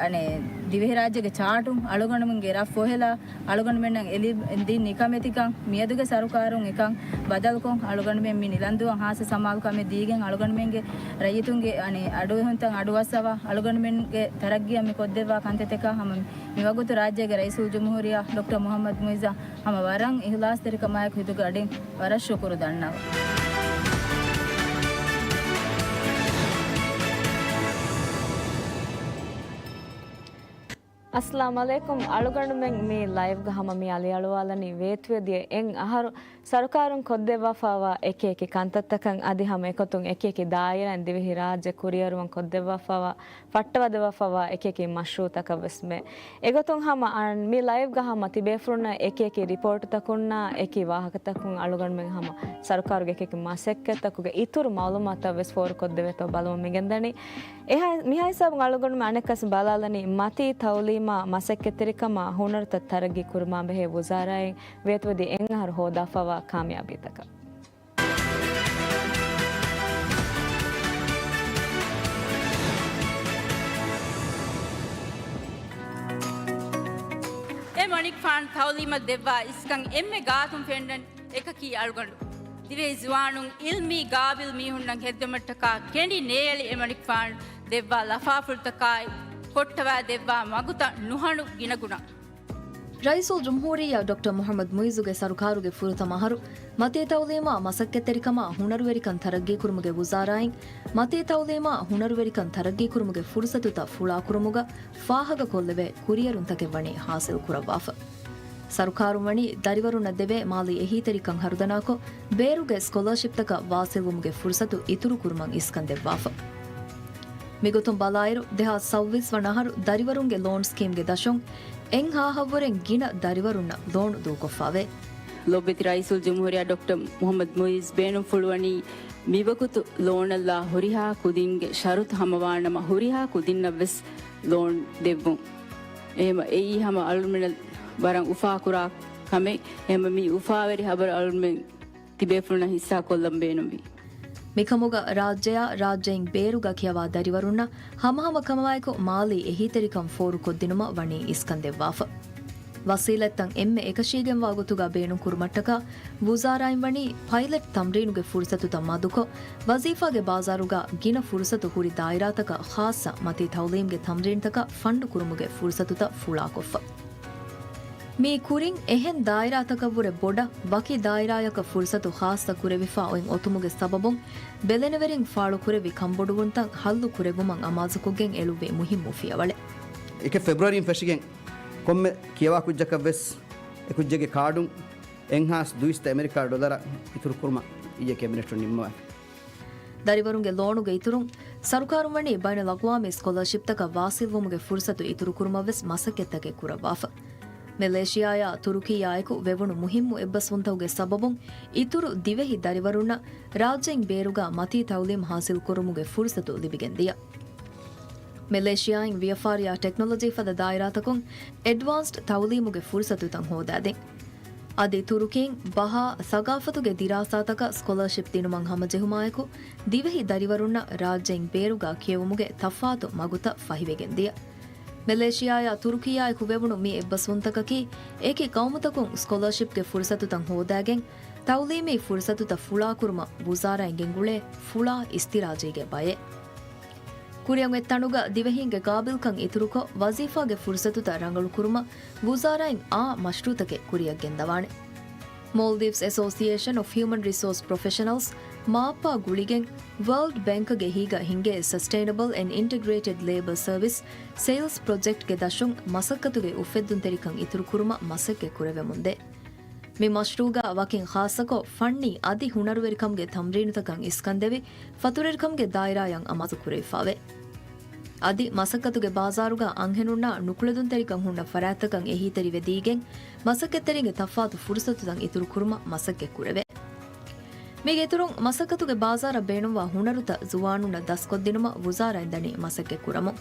އަނެއް ދިވެހިރާއްޖޭގެ ޗާޓުން އަޅުގަނޑުމެންގެ ރަށް ފޮހެލާ އަޅުގަނޑުމެންނަށް އެލި-، ދިން ނިކަމެތިކަން މިއަދުގެ ސަރުކާރުން އެކަން ބަދަލުކޮށް، އަޅުގަނޑުމެން މި ނިލަންދޫއަށް ހާއްސަ ސަމާލުކަމެއް ދީގެން، އަޅުގަނޑުމެންގެ ރައްޔިތުންގެ އަނެއް އަޑުއެހުންތައް އަޑުއައްސަވާ، އަޅުގަނޑުމެންގެ ތަރައްގީއަށް މި ކޮށްދެއްވާ ކަންތައްތަކާ ހަމަ މިވަގުތު ރާއްޖޭގެ ރައީސުލްޖުމްހޫރިއްޔާ ޑޮކްޓަރ މުޙައްމަދު މުޢިއްޒަށް ހަމަ ވަރަށް އިހްލާސްތެރިކަމާއެކު ހިތުގެ އަޑިން ވަރަށް ޝުކުރު ދަންނަވަން. އައްސަލާމް ޢަލައިކުމް. އަޅުގަނޑުމެން މި ލައިވްގަ ހަމަ މި އަލިއަޅުވާލަނީ ވޭތުވެދިޔަ އެއް އަހަރު ސަރުކާރުން ކޮށްދެއްވާފައިވާ އެކި އެކި ކަންތައްތަކަށް އަދި ހަމަ އެގޮތުން އެކި އެކި ދާއިރާއިން ދިވެހި ރާއްޖެ ކުރިއަރުވަން ކޮށްދެއްވާފައިވާ ފައްޓަވަދެއްވާފައިވާ އެކި އެކި މަޝްރޫޢުތަކަށް ވެސް މެ. އެގޮތުން ހަމަ އަން މި ލައިވްގަ ހަމަ ތިބޭފުޅުންނަށް އެކި އެކި ރިޕޯޓުތަކުންނާ އެކި ވާހަކަތަކުން އަޅުގަނޑުމެން ހަމަ ސަރުކާރުގެ އެކި އެކި މަސައްކަތްތަކުގެ އިތުރު މައުލޫމާތުތައް ވެސް ފޯރުކޮށްދެވޭތޯ ބަލަމުން މިގެންދަނީ. އެހާ-، މިހާ ހިސާބުން އަޅުގަނޑުމެން އަނެއްކާސް ބަލާލަނީ މަތީ ތައުލީމާ މަސައްކަތްތެރިކަމާ ހުނަރުތައް ތަރައްގީ ކުރުމާ ބެހޭ ވުޒާރާއިން ވޭތުވެދިޔަ އެއް އަހަރު ހޯދާފައިވާ ކާމިޔާބީތަކަށް. އެ މަނިކުފާނު ތައުލީމަށް ދެއްވާ އިސްކަން އެންމެ ގާތުން ފެންނަން އެކަކީ އަޅުގަނޑު. ދިވެހި ޒުވާނުން އިލްމީ ގާބިލް މީހުންނަށް ހެއްދުމަށްޓަކާ ކެނޑި ނޭއަޅި އެމަނިކުފާނު ދެއްވާ ލަފާފުޅުތަކާއި، ކޮއްޓަވާ ދެއްވާ މަގުތައް ނުހަނު ގިނަގުނަ. ރައީސުލްޖުމްހޫރިއްޔާ ޑޮކްޓަރ މުޙައްމަދު މުޢިއްޒުގެ ސަރުކާރުގެ ފުރަތަމަ އަހަރު، މަތީ ތައުލީމާ މަސައްކަތްތެރިކަމާ ހުނަރުވެރިކަން ތަރައްގީކުރުމުގެ ވުޒާރާއިން، މަތީ ތައުލީމާ ހުނަރުވެރިކަން ތަރައްގީކުރުމުގެ ފުރުސަތުތައް ފުޅާކުރުމުގަ ފާހަގަކޮށްލެވޭ ކުރިއެރުންތަކެއް ވަނީ ހާސިލް ކުރައްވާފަ. ސަރުކާރުން ވަނީ ދަރިވަރުންނަށް ދެވޭ މާލީ އެހީތެރިކަން ހަރުދަނާކޮށް، ބޭރުގެ ސްކޮލާޝިޕްތަކަށް ވާސިލްވުމުގެ ފުރުސަތު އިތުރުކުރުމަށް އިސްކަން ދެއްވާފަ. މިގޮތުން ބަލާއިރު، ދެހާސް ސައުވީސް ވަނަ އަހަރު ދަރިވަރުންގެ ލޯން ސްކީމްގެ ދަށުން އެއް ހާހަށްވުރެން ގިނަ ދަރިވަރުންނަށް ލޯނު ދޫކޮށްފައވޭ. ލޮބުވެތި ރައީސުލްޖުމްހޫރިއްޔާ ޑޮކްޓަރ މުޙައްމަދު މުޢިއްޒު ބޭނުންފުޅުވަނީ މިވަގުތު ލޯނަށްލާ ހުރިހާ ކުދިންގެ ޝަރުތު ހަމަވާނަމަ، ހުރިހާ ކުދިންނަށްވެސް ލޯން ދެއްވުން. އެހެމަ އެއީ ހަމަ އަޅުމެނަށް ވަރަށް އުފާކުރާ ކަމެއް. އެހެމަ މި އުފާވެރި ހަބަރު އަޅުމެން ތިބޭފުޅުންނަށް ހިއްސާކޮށްލަން ބޭނުންވީ. މިކަމުގަ ރާއްޖެއާ ރާއްޖެއިން ބޭރުގަ ކިޔަވާ ދަރިވަރުންނަށް ހަމަހަމަ ކަމާއެކު މާލީ އެހީތެރިކަން ފޯރުކޮށްދިނުމަށް ވަނީ އިސްކަން ދެއްވާފަ. ވަސީލަތްތައް އެންމެ އެކަށީގެންވާ ގޮތުގަ ބޭނުންކުރުމަށްޓަކާ، ވުޒާރާއިން ވަނީ ޕައިލެޓް ތަމްރީނުގެ ފުރުސަތުތައް މަދުކޮށް، ވަޒީފާގެ ބާޒާރުގަ ގިނަ ފުރުސަތު ހުރި ދާއިރާތަކަށް ޚާއްޞަ މަތީ ތައުލީމްގެ ތަމްރީންތަކަށް ފަންޑު ކުރުމުގެ ފުރުސަތުތައް ފުޅާކޮށްފަ. މީ ކުރިން އެހެން ދާއިރާތަކަށްވުރެ ބޮޑަށް ވަކި ދާއިރާޔަކަށް ފުރުސަތު ޚާއްޞަ ކުރެވިފަ އޮތް އޮތުމުގެ ސަބަބުން، ބެލެނިވެރިން ފާޅުކުރެއްވި ކަންބޮޑުވުންތައް ހައްލު ކުރެއްވުމަށް އަމާޒުކޮށްގެން އެޅުއްވި މުހިއްމު ފިޔަވަޅެއް. އެކެއް ފެބްރުއަރީން ފެށިގެން ކޮންމެ ކިޔަވާ ކުއްޖަކަށް ވެސް އެ ކުއްޖެއްގެ ކާޑުން އެއްހާސް ދުއިސައްތަ އެމެރިކާ ޑޮލަރަށް އިތުރު ކުރުމަށް އިއްޔެ ކެބިނެޓުން ނިންމަވާފަ. ދަރިވަރުންގެ ލޯނުގެ އިތުރުން، ސަރުކާރުން ވަނީ ބައިނަލްއަގްވާމީ ސްކޮލާޝިޕްތަކަށް ވާސިލްވުމުގެ ފުރުސަތު އިތުރުކުރުމަށް ވެސް މަސައްކަތްތަކެއް ކުރައްވާފަ. މެލޭޝިޔާޔާ ތުރުކީއާއެކު ވެވުނު މުހިއްމު އެއްބަސްވުންތަކުގެ ސަބަބުން، އިތުރު ދިވެހި ދަރިވަރުންނަށް ރާއްޖެއިން ބޭރުގަ މަތީ ތައުލީމް ހާސިލްކުރުމުގެ ފުރުސަތު ލިބިގެންދިޔަ. މެލޭޝިޔާއިން ވިޔަފާރިއާ ޓެކްނޮލޮޖީ ފަދަ ދާއިރާތަކުން އެޑްވާންސްޑް ތައުލީމުގެ ފުރުސަތުތައް ހޯދާދިން. އަދި ތުރުކީން ބަހާ، ސަގާފަތުގެ ދިރާސާތަކަށް ސްކޮލާޝިޕް ދިނުމަށް ހަމަޖެހުމާއެކު، ދިވެހި ދަރިވަރުންނަށް ރާއްޖެއިން ބޭރުގަ ކިޔެވުމުގެ ތަފާތު މަގުތައް ފަހިވެގެން ދިޔަ. މެލޭޝިޔާޔާ ތުރުކީއާއެކު ވެވުނު މި އެއްބަސްވުންތަކަކީ، އެކި ޤައުމުތަކުން ސްކޮލާޝިޕްގެ ފުރުސަތުތައް ހޯދާގެން، ތައުލީމީ ފުރުސަތުތައް ފުޅާކުރުމަށް ވުޒާރާއިން ގެންގުޅޭ ފުޅާ އިސްތިރާޖީގެ ބައެއް. ކުރިއަށް އޮތް ތަނުގަ ދިވެހީންގެ ގާބިލްކަން އިތުރުކޮށް، ވަޒީފާގެ ފުރުސަތުތައް ރަނގަޅުކުރުމަށް ވުޒާރާއިން އާ މަޝްރޫޢުތަކެއް ކުރިއަށް ގެންދަވާނެ. މޯލްޑިވްސް އެސޯސިއޭޝަން އޮފް ހިއުމަން ރިސޯސް ޕްރޮފެޝަނަލްސް، މާޕްއާ ގުޅިގެން، ވަރލްޑް ބޭންކްގެ އެހީގަ ހިނގޭ ސަސްޓެއިނަބަލް އެންޑް އިންޓިގްރޭޓެޑް ލޭބަރ ސަރވިސް ސެއިލްސް ޕްރޮޖެކްޓްގެ ދަށުން މަސައްކަތުގެ އުފެއްދުންތެރިކަން އިތުރުކުރުމަށް މަސައްކަތް ކުރެވެމުންދޭ. މި މަޝްރޫޢުގަ ވަކިން ޚާއްޞަކޮށް، ފަންނީ އަދި ހުނަރުވެރިކަމުގެ ތަމްރީނުތަކަށް އިސްކަންދެވި، ފަތުރުވެރިކަމުގެ ދާއިރާއަށް އަމާޒު ކުރެވިފައެވެ. އަދި މަސައްކަތުގެ ބާޒާރުގަ އަންހެނުންނާ ނުކުޅެދުންތެރިކަން ހުންނަ ފަރާތްތަކަށް އެހީތެރިވެދީގެން، މަސައްކަތްތެރިންގެ ތަފާތު ފުރުސަތުތައް އިތުރުކުރުމަށް މަސައްކަތް ކުރެވޭ. މީގެ އިތުރުން، މަސައްކަތުގެ ބާޒާރަށް ބޭނުންވާ ހުނަރުތައް ޒުވާނުންނަށް ދަސްކޮށްދިނުމަށް ވުޒާރާއިން ދަނީ މަސައްކަތް ކުރަމުން.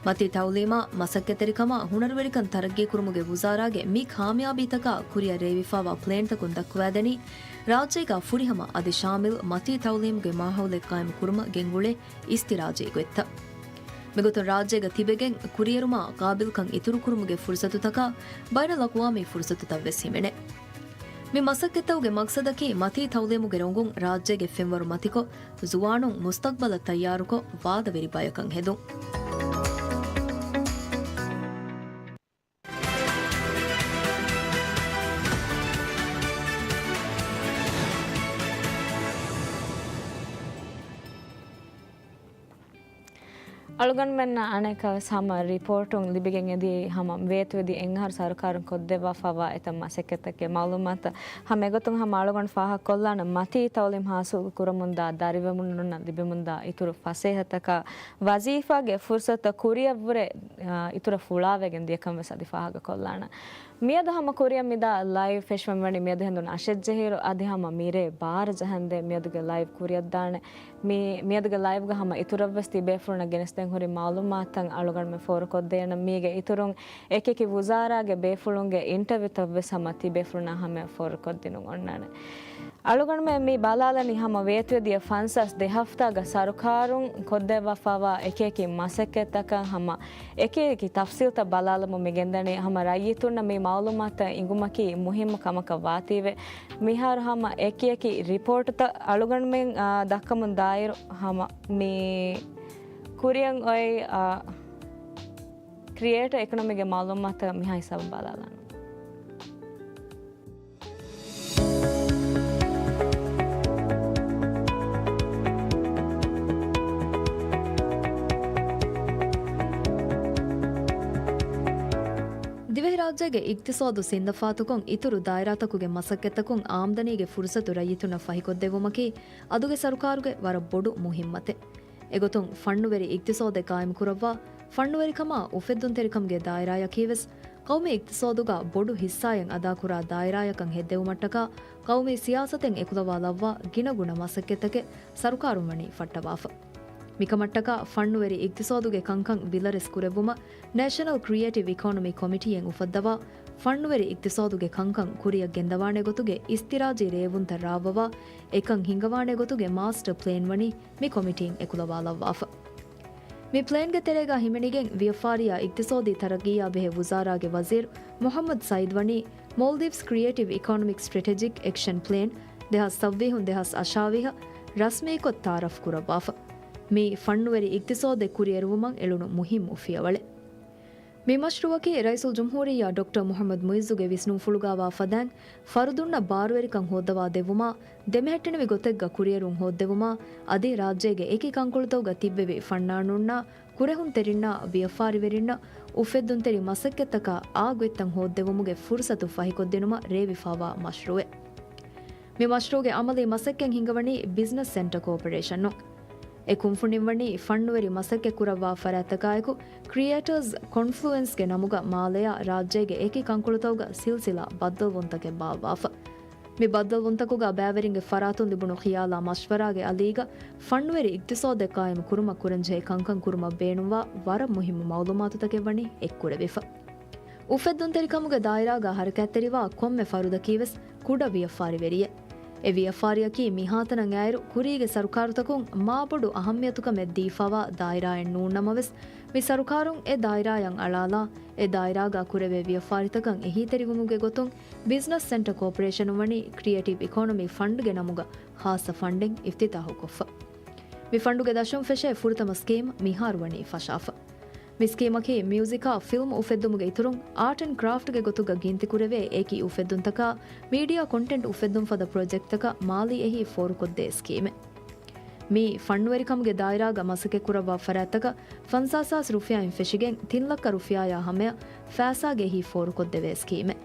މަތީ ތައުލީމާ، މަސައްކަތްތެރިކަމާ، ހުނަރުވެރިކަން ތަރައްގީކުރުމުގެ ވުޒާރާގެ މި ކާމިޔާބީތަކާ ކުރިއަށް ރޭވިފާވާ ޕްލޭންތަކުން ދައްކަވާދެނީ، ރާއްޖޭގަ ފުރިހަމަ އަދި ޝާމިލް މަތީ ތައުލީމުގެ މާހައުލެއް ޤާއިމް ކުރުމަށް ގެންގުޅޭ އިސްތިރާޖީ ގޮތްތައް. މިގޮތުން ރާއްޖޭގަ ތިބެގެން ކުރިއެރުމާ ޤާބިލްކަން އިތުރުކުރުމުގެ ފުރުސަތުތަކާ ބައިނަލްއަޤްވާމީ ފުރުސަތުތައްވެސް ހިމެނޭ. މި މަސައްކަތްތަކުގެ މަޤްޞަދަކީ މަތީ ތައުލީމުގެ ރޮނގުން ރާއްޖޭގެ ފެންވަރު މަތިކޮށް، ޒުވާނުން މުސްތަޤްބަލަށް ތައްޔާރުކޮށް، ވާދަވެރި ބަޔަކަށް ހެދުން. އަޅުގަނޑުމެންނަށް އަނެއްކާވެސް ހަމަ ރިޕޯޓުން ލިބިގެން އެދިޔައީ ހަމަ ވޭތުވެދިޔަ އެއްއަހަރު ސަރުކާރުން ކޮށްދެއްވާފައިވާ އެތައް މަސައްކަތްތަކެއް. މައުލޫމާތަށް ހަމަ އެގޮތުން ހަމަ އަޅުގަނޑު ފާހަގަކޮށްލާނަން، މަތީ ތައުލީމް ހާސިލް ކުރަމުންދާ ދަރިވަރުންނަށް ލިބެމުންދާ އިތުރު ފަސޭހަތަކާ ވަޒީފާގެ ފުރުސަތުތައް ކުރިއަށްވުރެ، އާ، އިތުރަށް ފުޅާވެގެން ދިޔަކަން ވެސް އަދި ފާހަގަކޮށްލާނަން. މިއަދު ހަމަ ކުރިއަށް މިދާ ލައިވް ފެށުމަށް ވަނީ މިއަދު ހެނދުނު އަށެއް ޖެހިއިރު، އަދި ހަމަ މިރޭ ބާރަ ޖަހަންދެން މިއަދުގެ ލައިވް ކުރިއަށްދާނެ. މި، މިއަދުގެ ލައިވްގަ ހަމަ އިތުރަށްވެސް ތިބޭފުޅުންނަށް ގެނެސްދޭން ހުރި މައުލޫމާތުތައް އަޅުގަނޑުމެން ފޯރުކޮށްދޭނަން. މީގެ އިތުރުން އެކިއެކި ވުޒާރާގެ ބޭފުޅުންގެ އިންޓަވިއުތައްވެސް ހަމަ ތިބޭފުޅުންނާ ހަމަޔަށް ފޯރުކޮށްދިނުން އޮންނާނެ. އަޅުގަނޑުމެން މި ބަލާލަނީ ހަމަ ވޭތުވެދިޔަ ފަންސާސް ދެ ހަފްތާގަ ސަރުކާރުން ކޮށްދެއްވާފައިވާ އެކިއެކި މަސައްކަތްތަކަށް ހަމަ އެކިއެކި ތަފްސީލްތައް ބަލާލަމުން މި ގެންދަނީ. ހަމަ ރައްޔިތުންނަށް މި މައުލޫމާތުތައް އިނގުމަކީ މުހިއްމު ކަމަކަށް ވާތީވެ. މިހާރު ހަމަ އެކިއެކި ރިޕޯޓުތައް އަޅުގަނޑުމެން، އާ، ދައްކަމުން ދާއިރު ހަމަ މި ކުރިއަށް އޮތް، އާ، ކްރިއޭޓަރ އިކޮނޮމީގެ މައުލޫމާތުތައް މިހާ ހިސާބުން ބަލާލާނަން. ދިވެހިރާއްޖޭގެ އިޤްތިޞާދު ޒިންދަފާތުކޮށް، އިތުރު ދާއިރާތަކުގެ މަސައްކަތްތަކުން އާމްދަނީގެ ފުރުޞަތު ރައްޔިތުންނަށް ފަހިކޮށްދެއްވުމަކީ އަދުގެ ސަރުކާރުގެ ވަރަށް ބޮޑު މުހިއްމަތެއް. އެގޮތުން ފަންނުވެރި އިޤްތިޞާދެއް ޤާއިމުކުރައްވާ، ފަންނުވެރިކަމާ އުފެއްދުންތެރިކަމުގެ ދާއިރާއަކީވެސް ޤައުމީ އިޤްތިޞާދުގަ ބޮޑު ޙިއްޞާއެއް އަދާކުރާ ދާއިރާޔަކަށް ހެއްދެވުމަށްޓަކާ، ޤައުމީ ސިޔާސަތެއް އެކުލަވާލައްވާ ގިނަގުނަ މަސައްކަތްތަކެއް ސަރުކާރުން ވަނީ ފައްޓަވާފަ. މިކަމަށްޓަކާ ފަންނުވެރި އިޤްތިޞާދުގެ ކަންކަން ބިލަރަސް ކުރެއްވުމަށް ނޭޝަނަލް ކްރިއޭޓިވް އިކޮނޮމީ ކޮމިޓީއެއް އުފައްދަވާ، ފަންނުވެރި އިޤްތިޞާދުގެ ކަންކަން ކުރިއަށް ގެންދަވާނެ ގޮތުގެ އިސްތިރާޖީ ރޭވުންތައް ރާވަވާ، އެކަން ހިންގަވާނެ ގޮތުގެ މާސްޓަ ޕްލޭން ވަނީ މި ކޮމިޓީން އެކުލަވާލައްވާފަ. މި ޕްލޭންގެ ތެރޭގަ ހިމެނިގެން ވިޔަފާރިއާ އިޤްތިޞާދީ ތަރައްގީއާ ބެހޭ ވުޒާރާގެ ވަޒީރު މުޙައްމަދު ސައީދު ވަނީ، މޯލްޑިވްސް ކްރިއޭޓިވް އިކޮނޮމިކް ސްޓްރެޓެޖިކް އެކްޝަން ޕްލޭން ދެހާސް ސައްވީހުން ދެހާސް އަށާވީހަށް ރަސްމީކޮށް ތައާރަފް ކުރައްވާފަ. މީ ފަންނުވެރި އިޤްތިޞާދެއް ކުރިއެރުވުމަށް އެޅުނު މުހިއްމު ފިޔަވަޅެއް. މި މަޝްރޫއަކީ ރައީސުލްޖުމްހޫރިއްޔާ ޑޮކްޓަރ މުޙައްމަދު މުޢިއްޒުގެ ވިސްނުންފުޅުގަވާ ފަދައިން، ފަރުދުންނަށް ބާރުވެރިކަން ހޯއްދަވާ ދެއްވުމާ، ދެމެހެއްޓެނިވި ގޮތެއްގަ ކުރިއެރުން ހޯއްދެވުމާ، އަދި ރާއްޖޭގެ އެކި ކަންކޮޅުތަކުގަ ތިއްބެވި ފަންނާނުންނާ، ކުރެހުންތެރިންނާ، ވިޔަފާރިވެރިންނަށް އުފެއްދުންތެރި މަސައްކަތްތަކަށް އާ ގޮތްތައް ހޯއްދެވުމުގެ ފުރުޞަތު ފަހިކޮށްދިނުމަށް ރޭވިފާވާ މަޝްރޫއެއް. މި މަޝްރޫއުގެ އަމަލީ މަސައްކަތް ހިންގަވަނީ ބިޒްނަސް ސެންޓަ ކޯޕަރޭޝަނުން. އެ ކުންފުނިން ވަނީ ފަންނުވެރި މަސައްކަތް ކުރައްވާ ފަރާތްތަކާއެކު، ކްރިއޭޓާސް ކޮންފްލުއެންސްގެ ނަމުގަ މާލެއާ ރާއްޖޭގެ އެކި ކަންކޮޅުތަކުގަ ސިލްސިލާ ބައްދަލުވުންތަކެއް ބާއްވާފަ. މި ބައްދަލުވުންތަކުގަ ބައިވެރިންގެ ފަރާތުން ލިބުނު ޚިޔާލާ މަޝްވަރާގެ އަލީގަ، ފަންނުވެރި އިޤްތިޞާދެއް ޤާއިމު ކުރުމަށް ކުރަންޖެހޭ ކަންކަން ކުރުމަށް ބޭނުންވާ ވަރަށް މުހިއްމު މައުލޫމާތުތަކެއް ވަނީ އެއްކުރެވިފަ. އުފެއްދުންތެރިކަމުގެ ދާއިރާގަ ހަރަކާތްތެރިވާ ކޮންމެ ފަރުދަކީވެސް ކުޑަ ވިޔަފާރިވެރިއެއް. އެ ވިޔަފާރިއަކީ މިހާތަނަށް އައިރު ކުރީގެ ސަރުކާރުތަކުން މާބޮޑު އަހައްމިޔަތުކަމެއް ދީފާވާ ދާއިރާއެއް ނޫންނަމަވެސް، މި ސަރުކާރުން އެ ދާއިރާޔަށް އަޅާލާ، އެ ދާއިރާގަ ކުރެވޭ ވިޔަފާރިތަކަށް އެހީތެރިވުމުގެ ގޮތުން ބިޒްނަސް ސެންޓަ ކޯޕަރޭޝަނުން ވަނީ ކްރިއޭޓިވް އިކޮނޮމީ ފަންޑްގެ ނަމުގަ ޚާއްޞަ ފަންޑެއް އިފްތިތާޙުކޮށްފަ. މި ފަންޑުގެ ދަށުން ފެށޭ ފުރަތަމަ ސްކީމް މިހާރު ވަނީ ފަށާފަ. މި ސްކީމަކީ މިއުޒިކާ ފިލްމް އުފެއްދުމުގެ އިތުރުން އާޓް އެންޑް ކްރާފްޓްގެ ގޮތުގަ ގިންތިކުރެވޭ އެކި އުފެއްދުންތަކާ މީޑިއާ ކޮންޓެންޓް އުފެއްދުން ފަދަ ޕްރޮޖެކްޓްތަކަށް މާލީ އެހީ ފޯރުކޮށްދޭ ސްކީމެއް. މީ ފަންނުވެރިކަމުގެ ދާއިރާގަ މަސައްކަތްކުރައްވާ ފަރާތްތަކަށް ފަންސާސް ހާސް ރުފިޔާއިން ފެށިގެން ތިން ލައްކަ ރުފިޔާޔާ ހަމަޔަށް ފައިސާގެ އެހީ ފޯރުކޮށްދެވޭ ސްކީމެއް.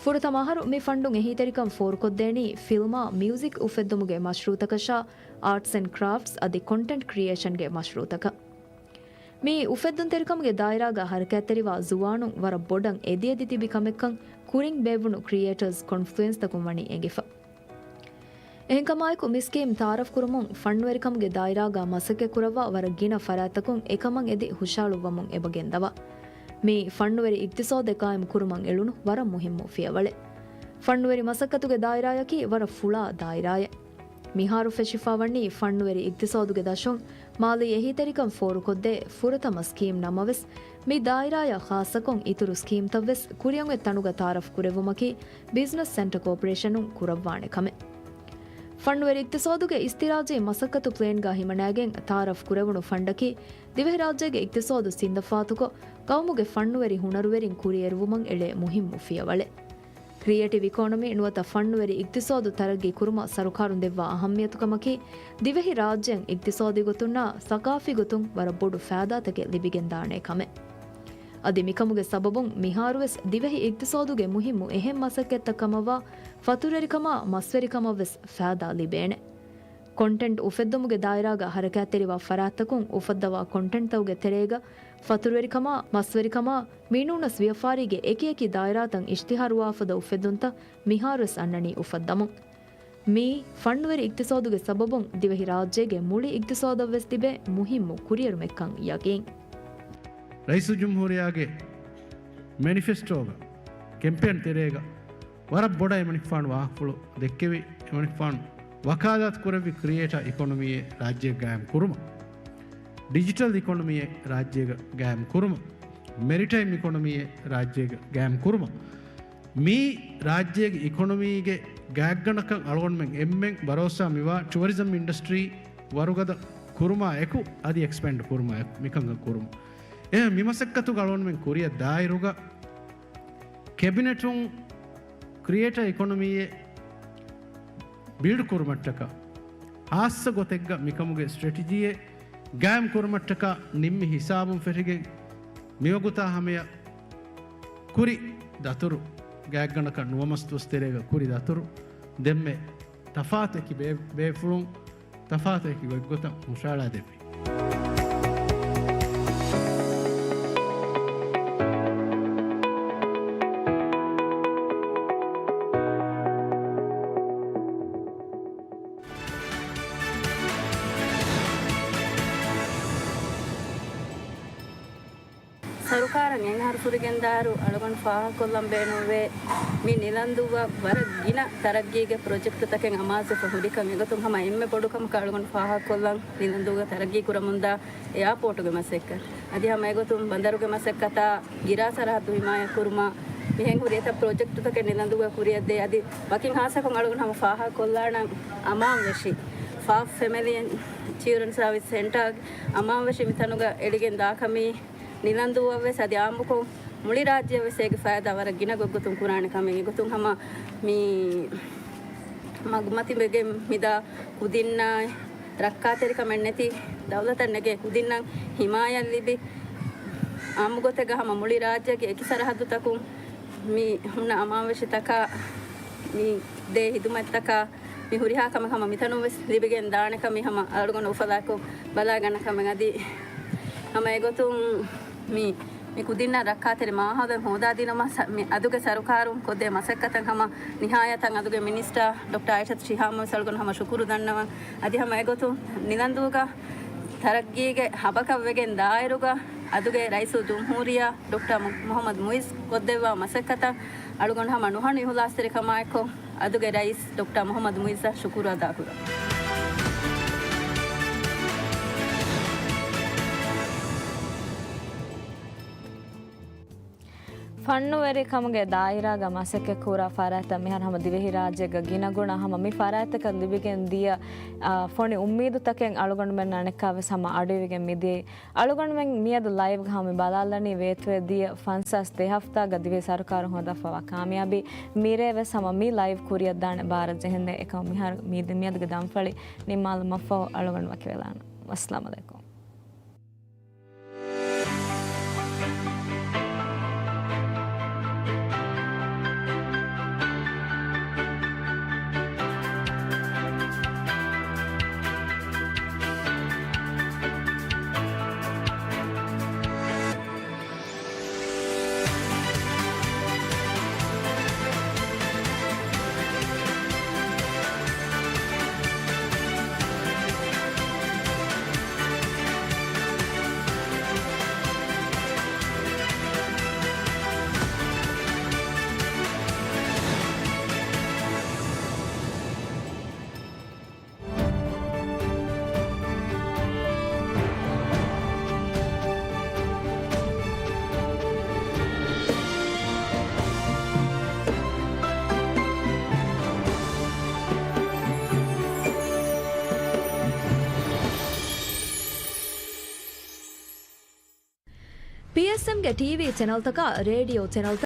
ފުރަތަމަ އަހަރު މި ފަންޑުން އެހީތެރިކަން ފޯރުކޮށްދޭނީ ފިލްމާ މިއުޒިކް އުފެއްދުމުގެ މަޝްރޫއުތަކަށާ އާޓްސް އެންޑް ކްރާފްޓްސް އަދި ކޮންޓެންޓް ކްރިއޭޝަންގެ މަޝްރޫއުތަކަށް. މި އުފެއްދުންތެރިކަމުގެ ދާއިރާގަ ހަރަކާތްތެރިވާ ޒުވާނުން ވަރަށް ބޮޑަށް އެދިއެދި ތިބި ކަމެއްކަން ކުރިން ބޭއްވުނު ކްރިއޭޓާސް ކޮންފްލުއެންސްތަކުން ވަނީ އެނގިފަ. އެހެންކަމާއެކު، މި ސްކީމް ތައާރަފް ކުރުމުން ފަންނުވެރިކަމުގެ ދާއިރާގަ މަސައްކަތް ކުރައްވާ ވަރަށް ގިނަ ފަރާތްތަކުން އެކަމަށް އެދި ހުށަހަޅުއްވަމުން އެބަ ގެންދަވާ. މި ފަންނުވެރި އިގްތިސޯދެއް ޤާއިމް ކުރުމަށް އެޅުނު ވަރަށް މުހިއްމު ފިޔަވަޅެއް. ފަންނުވެރި މަސައްކަތުގެ ދާއިރާއަކީ ވަރަށް ފުޅާ ދާއިރާއެއް. މިހާރު ފެށިފަވަނީ ފަންނުވެރި އިގްތިސޯދުގެ ދަށުން މާލީ އެހީތެރިކަން ފޯރުކޮށްދޭ ފުރަތަމަ ސްކީމް ނަމަވެސް، މި ދާއިރާޔާ ޚާއްޞަކޮށް އިތުރު ސްކީމްތައްވެސް ކުރިއަށް އޮތް ތަނުގަ ތައާރަފް ކުރެއްވުމަކީ ބިޒްނަސް ސެންޓަ ކޯޕަރޭޝަނުން ކުރައްވާނެ ކަމެއް. ފަންނުވެރި އިގްތިސޯދުގެ އިސްތިރާޖީ މަސައްކަތު ޕްލޭންގަ ހިމަނައިގެން ތައާރަފް ކުރެވުނު ފަންޑަކީ ދިވެހިރާއްޖޭގެ އިގްތިސޯދު ސިންދަފާތުކޮށް، ޤައުމުގެ ފަންނުވެރި ހުނަރުވެރިން ކުރިއެރުވުމަށް އެޅޭ މުހިއްމު ފިޔަވަޅެއް. ކްރިއޭޓިވް އިކޮނޮމީ ނުވަތަ ފަންނުވެރި އިގްތިސޯދު ތަރައްގީ ކުރުމަށް ސަރުކާރުން ދެއްވާ އަހައްމިޔަތު ކަމަކީ، ދިވެހި ރާއްޖެއަށް އިގްތިސޯދީ ގޮތުންނާ ސަޤާފީ ގޮތުން ވަރަށް ބޮޑު ފައިދާތަކެއް ލިބިގެންދާނެ ކަމެއް. އަދި މިކަމުގެ ސަބަބުން މިހާރުވެސް ދިވެހި އިގްތިސޯދުގެ މުހިއްމު އެހެން މަސައްކަތްތައް ކަމަށްވާ ފަތުރުވެރިކަމާ މަސްވެރިކަމަށްވެސް ފައިދާ ލިބޭނެ. ކޮންޓެންޓް އުފެއްދުމުގެ ދާއިރާގަ ހަރަކާތްތެރިވާ ފަރާތްތަކުން އުފައްދަވާ ކޮންޓެންޓްތަކުގެ ތެރޭގަ ފަތުރުވެރިކަމާ، މަސްވެރިކަމާ، މިނޫނަސް ވިޔަފާރީގެ އެކިއެކި ދާއިރާތައް އިޝްތިހާރުވާފަދަ އުފެއްދުންތައް މިހާރުވެސް އަންނަނީ އުފައްދަމުން. މިއީ ފަންނުވެރި އިގްތިސޯދުގެ ސަބަބުން ދިވެހި ރާއްޖޭގެ މުޅި އިގްތިސޯދަށްވެސް ލިބޭ މުހިއްމު ކުރިއެރުމެއްކަން ޔަގީން. ރައީސުލްޖުމްހޫރިއްޔާގެ މެނިފެސްޓޯގަ ކެމްޕޭން ތެރޭގަ ވަރަށް ބޮޑަށް އެމަނިކުފާނު ވާހަކަފުޅު ދެއްކެވި، އެމަނިކުފާނު ވަކާލާތު ކުރެއްވި ކްރިއޭޓާ އިކޮނޮމީއެއް ރާއްޖޭގަ ގާއިމް ކުރުމަށް، ޑިޖިޓަލް އިކޮނޮމީއެއް ރާއްޖޭގަ ގާއިމް ކުރުމަށް، މެރިޓައިމް އިކޮނޮމީއެއް ރާއްޖޭގަ ގާއިމް ކުރުމަށް. މީ ރާއްޖޭގެ އިކޮނޮމީގެ ގާތްގަނޑަކަށް އަޅުގަނޑުމެން އެންމެން ބަރޯސާ މިވާ ޓުއަރިޒަމް އިންޑަސްޓްރީ ވަރުގަދަ ކުރުމާ އެކު އަދި އެކްސްޕޭންޑް ކުރުމާ އެކު މިކަންކަން ކުރުމަށް. އެހެން މި މަސައްކަތުގަ އަޅުގަނޑުމެން ކުރިއަށް ދާއިރުގަ ކެބިނެޓުން ކްރިއޭޓާ އިކޮނޮމީއެއް ބިލްޑް ކުރުމަށްޓަކާ، ހާއްސަ ގޮތެއްގަ މިކަމުގެ ސްޓްރެޓެޖީއެއް ގާއިމް ކުރުމަށްޓަކާ ނިންމި ހިސާބުން ފެށިގެން، މިވަގުތާ ހަމަޔަށް ކުރި ދަތުރު ގާތްގަނޑަކަށް ނުވަ މަސް ދުވަސް ތެރޭގަ ކުރި ދަތުރު ދެންމެ ތަފާތު އެކި ބޭ-، ބޭފުޅުން ތަފާތު އެކި ގޮތްގޮތަށް ހުށަހަޅާދެއްވި. ސަރުކާރަށް އެއް އަހަރު ފުރިގެންދާއިރު އަޅުގަނޑު ފާހަގަކޮށްލަން ބޭނުންވޭ، މި ނިލަންދޫއަށް ވަރަށް ގިނަ ތަރައްގީގެ ޕްރޮޖެކްޓުތަކެއް އަމާޒުވެފަ ހުރިކަން. އެގޮތުން ހަމަ އެންމެ ބޮޑު ކަމަކަށް އަޅުގަނޑު ފާހަގަކޮށްލަން ނިލަންދޫގަ ތަރައްގީ ކުރަމުންދާ އެއާޕޯޓުގެ މަސައްކަތް. އަދި ހަމަ އެގޮތުން ބަނދަރުގެ މަސައްކަތާ، ގިރާ ސަރަހައްދު ހިމާޔަތް ކުރުމާ، މިހެން ހުރި އެތައް ޕްރޮޖެކްޓުތަކެއް ނިލަންދޫގަ ކުރިއަށްދޭ. އަދި ވަކިން ހާއްސަކޮށް އަޅުގަނޑު ހަމަ ފާހަގަކޮށްލާނަން އަމާންވެށި ފާފް ފެމިލީ އެންޑް ޗިލްޑްރަން ސާވިސް ސެންޓާގެ އަމާންވެށި މިތަނުގަ އެޅިގެން ދާކަމީ ނިލަންދޫއަށްވެސް އަދި އާއްމުކޮށް މުޅި ރާއްޖެއަށްވެސް އޭގެ ފައިދާ ވަރަށް ގިނަ ގޮތްގޮތުން ކުރާނެ ކަމެއް. އެގޮތުން ހަމަ މި މަގުމަތިވެގެން މިދާ ކުދިންނާ ރައްކާތެރިކަމެއް ނެތި ދައުލަތަށް ނެގޭ ކުދިންނަށް ހިމާޔަތް ލިބި، އާއްމުގޮތެއްގަ ހަމަ މުޅި ރާއްޖޭގެ އެކި ސަރަހައްދުތަކުން މި ހުންނަ އަމާންވެށިތަކާ މި ދޭ ހިދުމަތްތަކާ މި ހުރިހާ ކަމެއް ހަމަ މިތަނުން ވެސް ލިބިގެން ދާނެކަން މި ހަމަ އަޅުގަނޑު އުފަލާކޮށް ބަލާގަންނަ ކަމެއް. އަދި ހަމަ އެގޮތުން މި، މި ކުދިންނަށް ރައްކާތެރި މާހައުލެއް ހޯދާދިނުމަށް ސަ-، މި އަދުގެ ސަރުކާރުން ކޮށްދޭ މަސައްކަތަށް ހަމަ ނިހާޔަތަށް އަދުގެ މިނިސްޓާ ޑޮކްޓަރ އާއިޝަތު ޝިހާބު ވެސް އަޅުގަނޑު ހަމަ ޝުކުރު ދަންނަވަން. އަދި ހަމަ އެގޮތުން ނިލަންދޫގަ ތަރައްގީގެ ހަބަކަށް ވެގެން ދާއިރުގަ އަދުގެ ރައީސުލްޖުމްހޫރިއްޔާ ޑޮކްޓަރ މު-، މުހައްމަދު މުއިއްޒު ކޮށްދެއްވާ މަސައްކަތަށް އަޅުގަނޑު ހަމަ ނުހަނު އިހުލާސްތެރިކަމާއެކު އަދުގެ ރައީސް ޑޮކްޓަރ މުހައްމަދު މުއިއްޒަށް ޝުކުރު އަދާކުރަން. ފަންނުވެރިކަމުގެ ދާއިރާގަ މަސައްކަތް ކުރާ ފަރާތްތައް މިހާރު ހަމަ ދިވެހިރާއްޖޭގަ ގިނަގުނަ ހަމަ މި ފަރާތްތަކަށް ލިބިގެން ދިޔަ، އާ، ފޮނި އުއްމީދުތަކެއް އަޅުގަނޑުމެންނާ އަނެއްކާވެސް ހަމަ އަޑުއިވިގެން މިދިޔައީ. އަޅުގަނޑުމެން މިއަދު ލައިވްގަ ހަމަ މި ބަލާލަނީ ވޭތުވެ ދިޔަ ފަންސާސް ދެ ހަފްތާގަ ދިވެހި ސަރުކާރުން ހޯދާފަވާ ކާމިޔާބީ. މިރޭ ވެސް ހަމަ މި ލައިވް ކުރިއަށްދާނެ ބާރަށް ޖެހެންދޭ. އެކަމަށް މިހާރު މި-، މިއަދުގެ ދަންފަޅި ނިންމާލުމަށްފަހު އަޅުގަނޑު ވަކިވެލާނަން. ވައްސަލާމް ޢަލައިކުމް. ޕީއެސްއެމްގެ ޓީވީ ޗެނަލްތަކާ ރޭޑިއޯ ޗެނަލް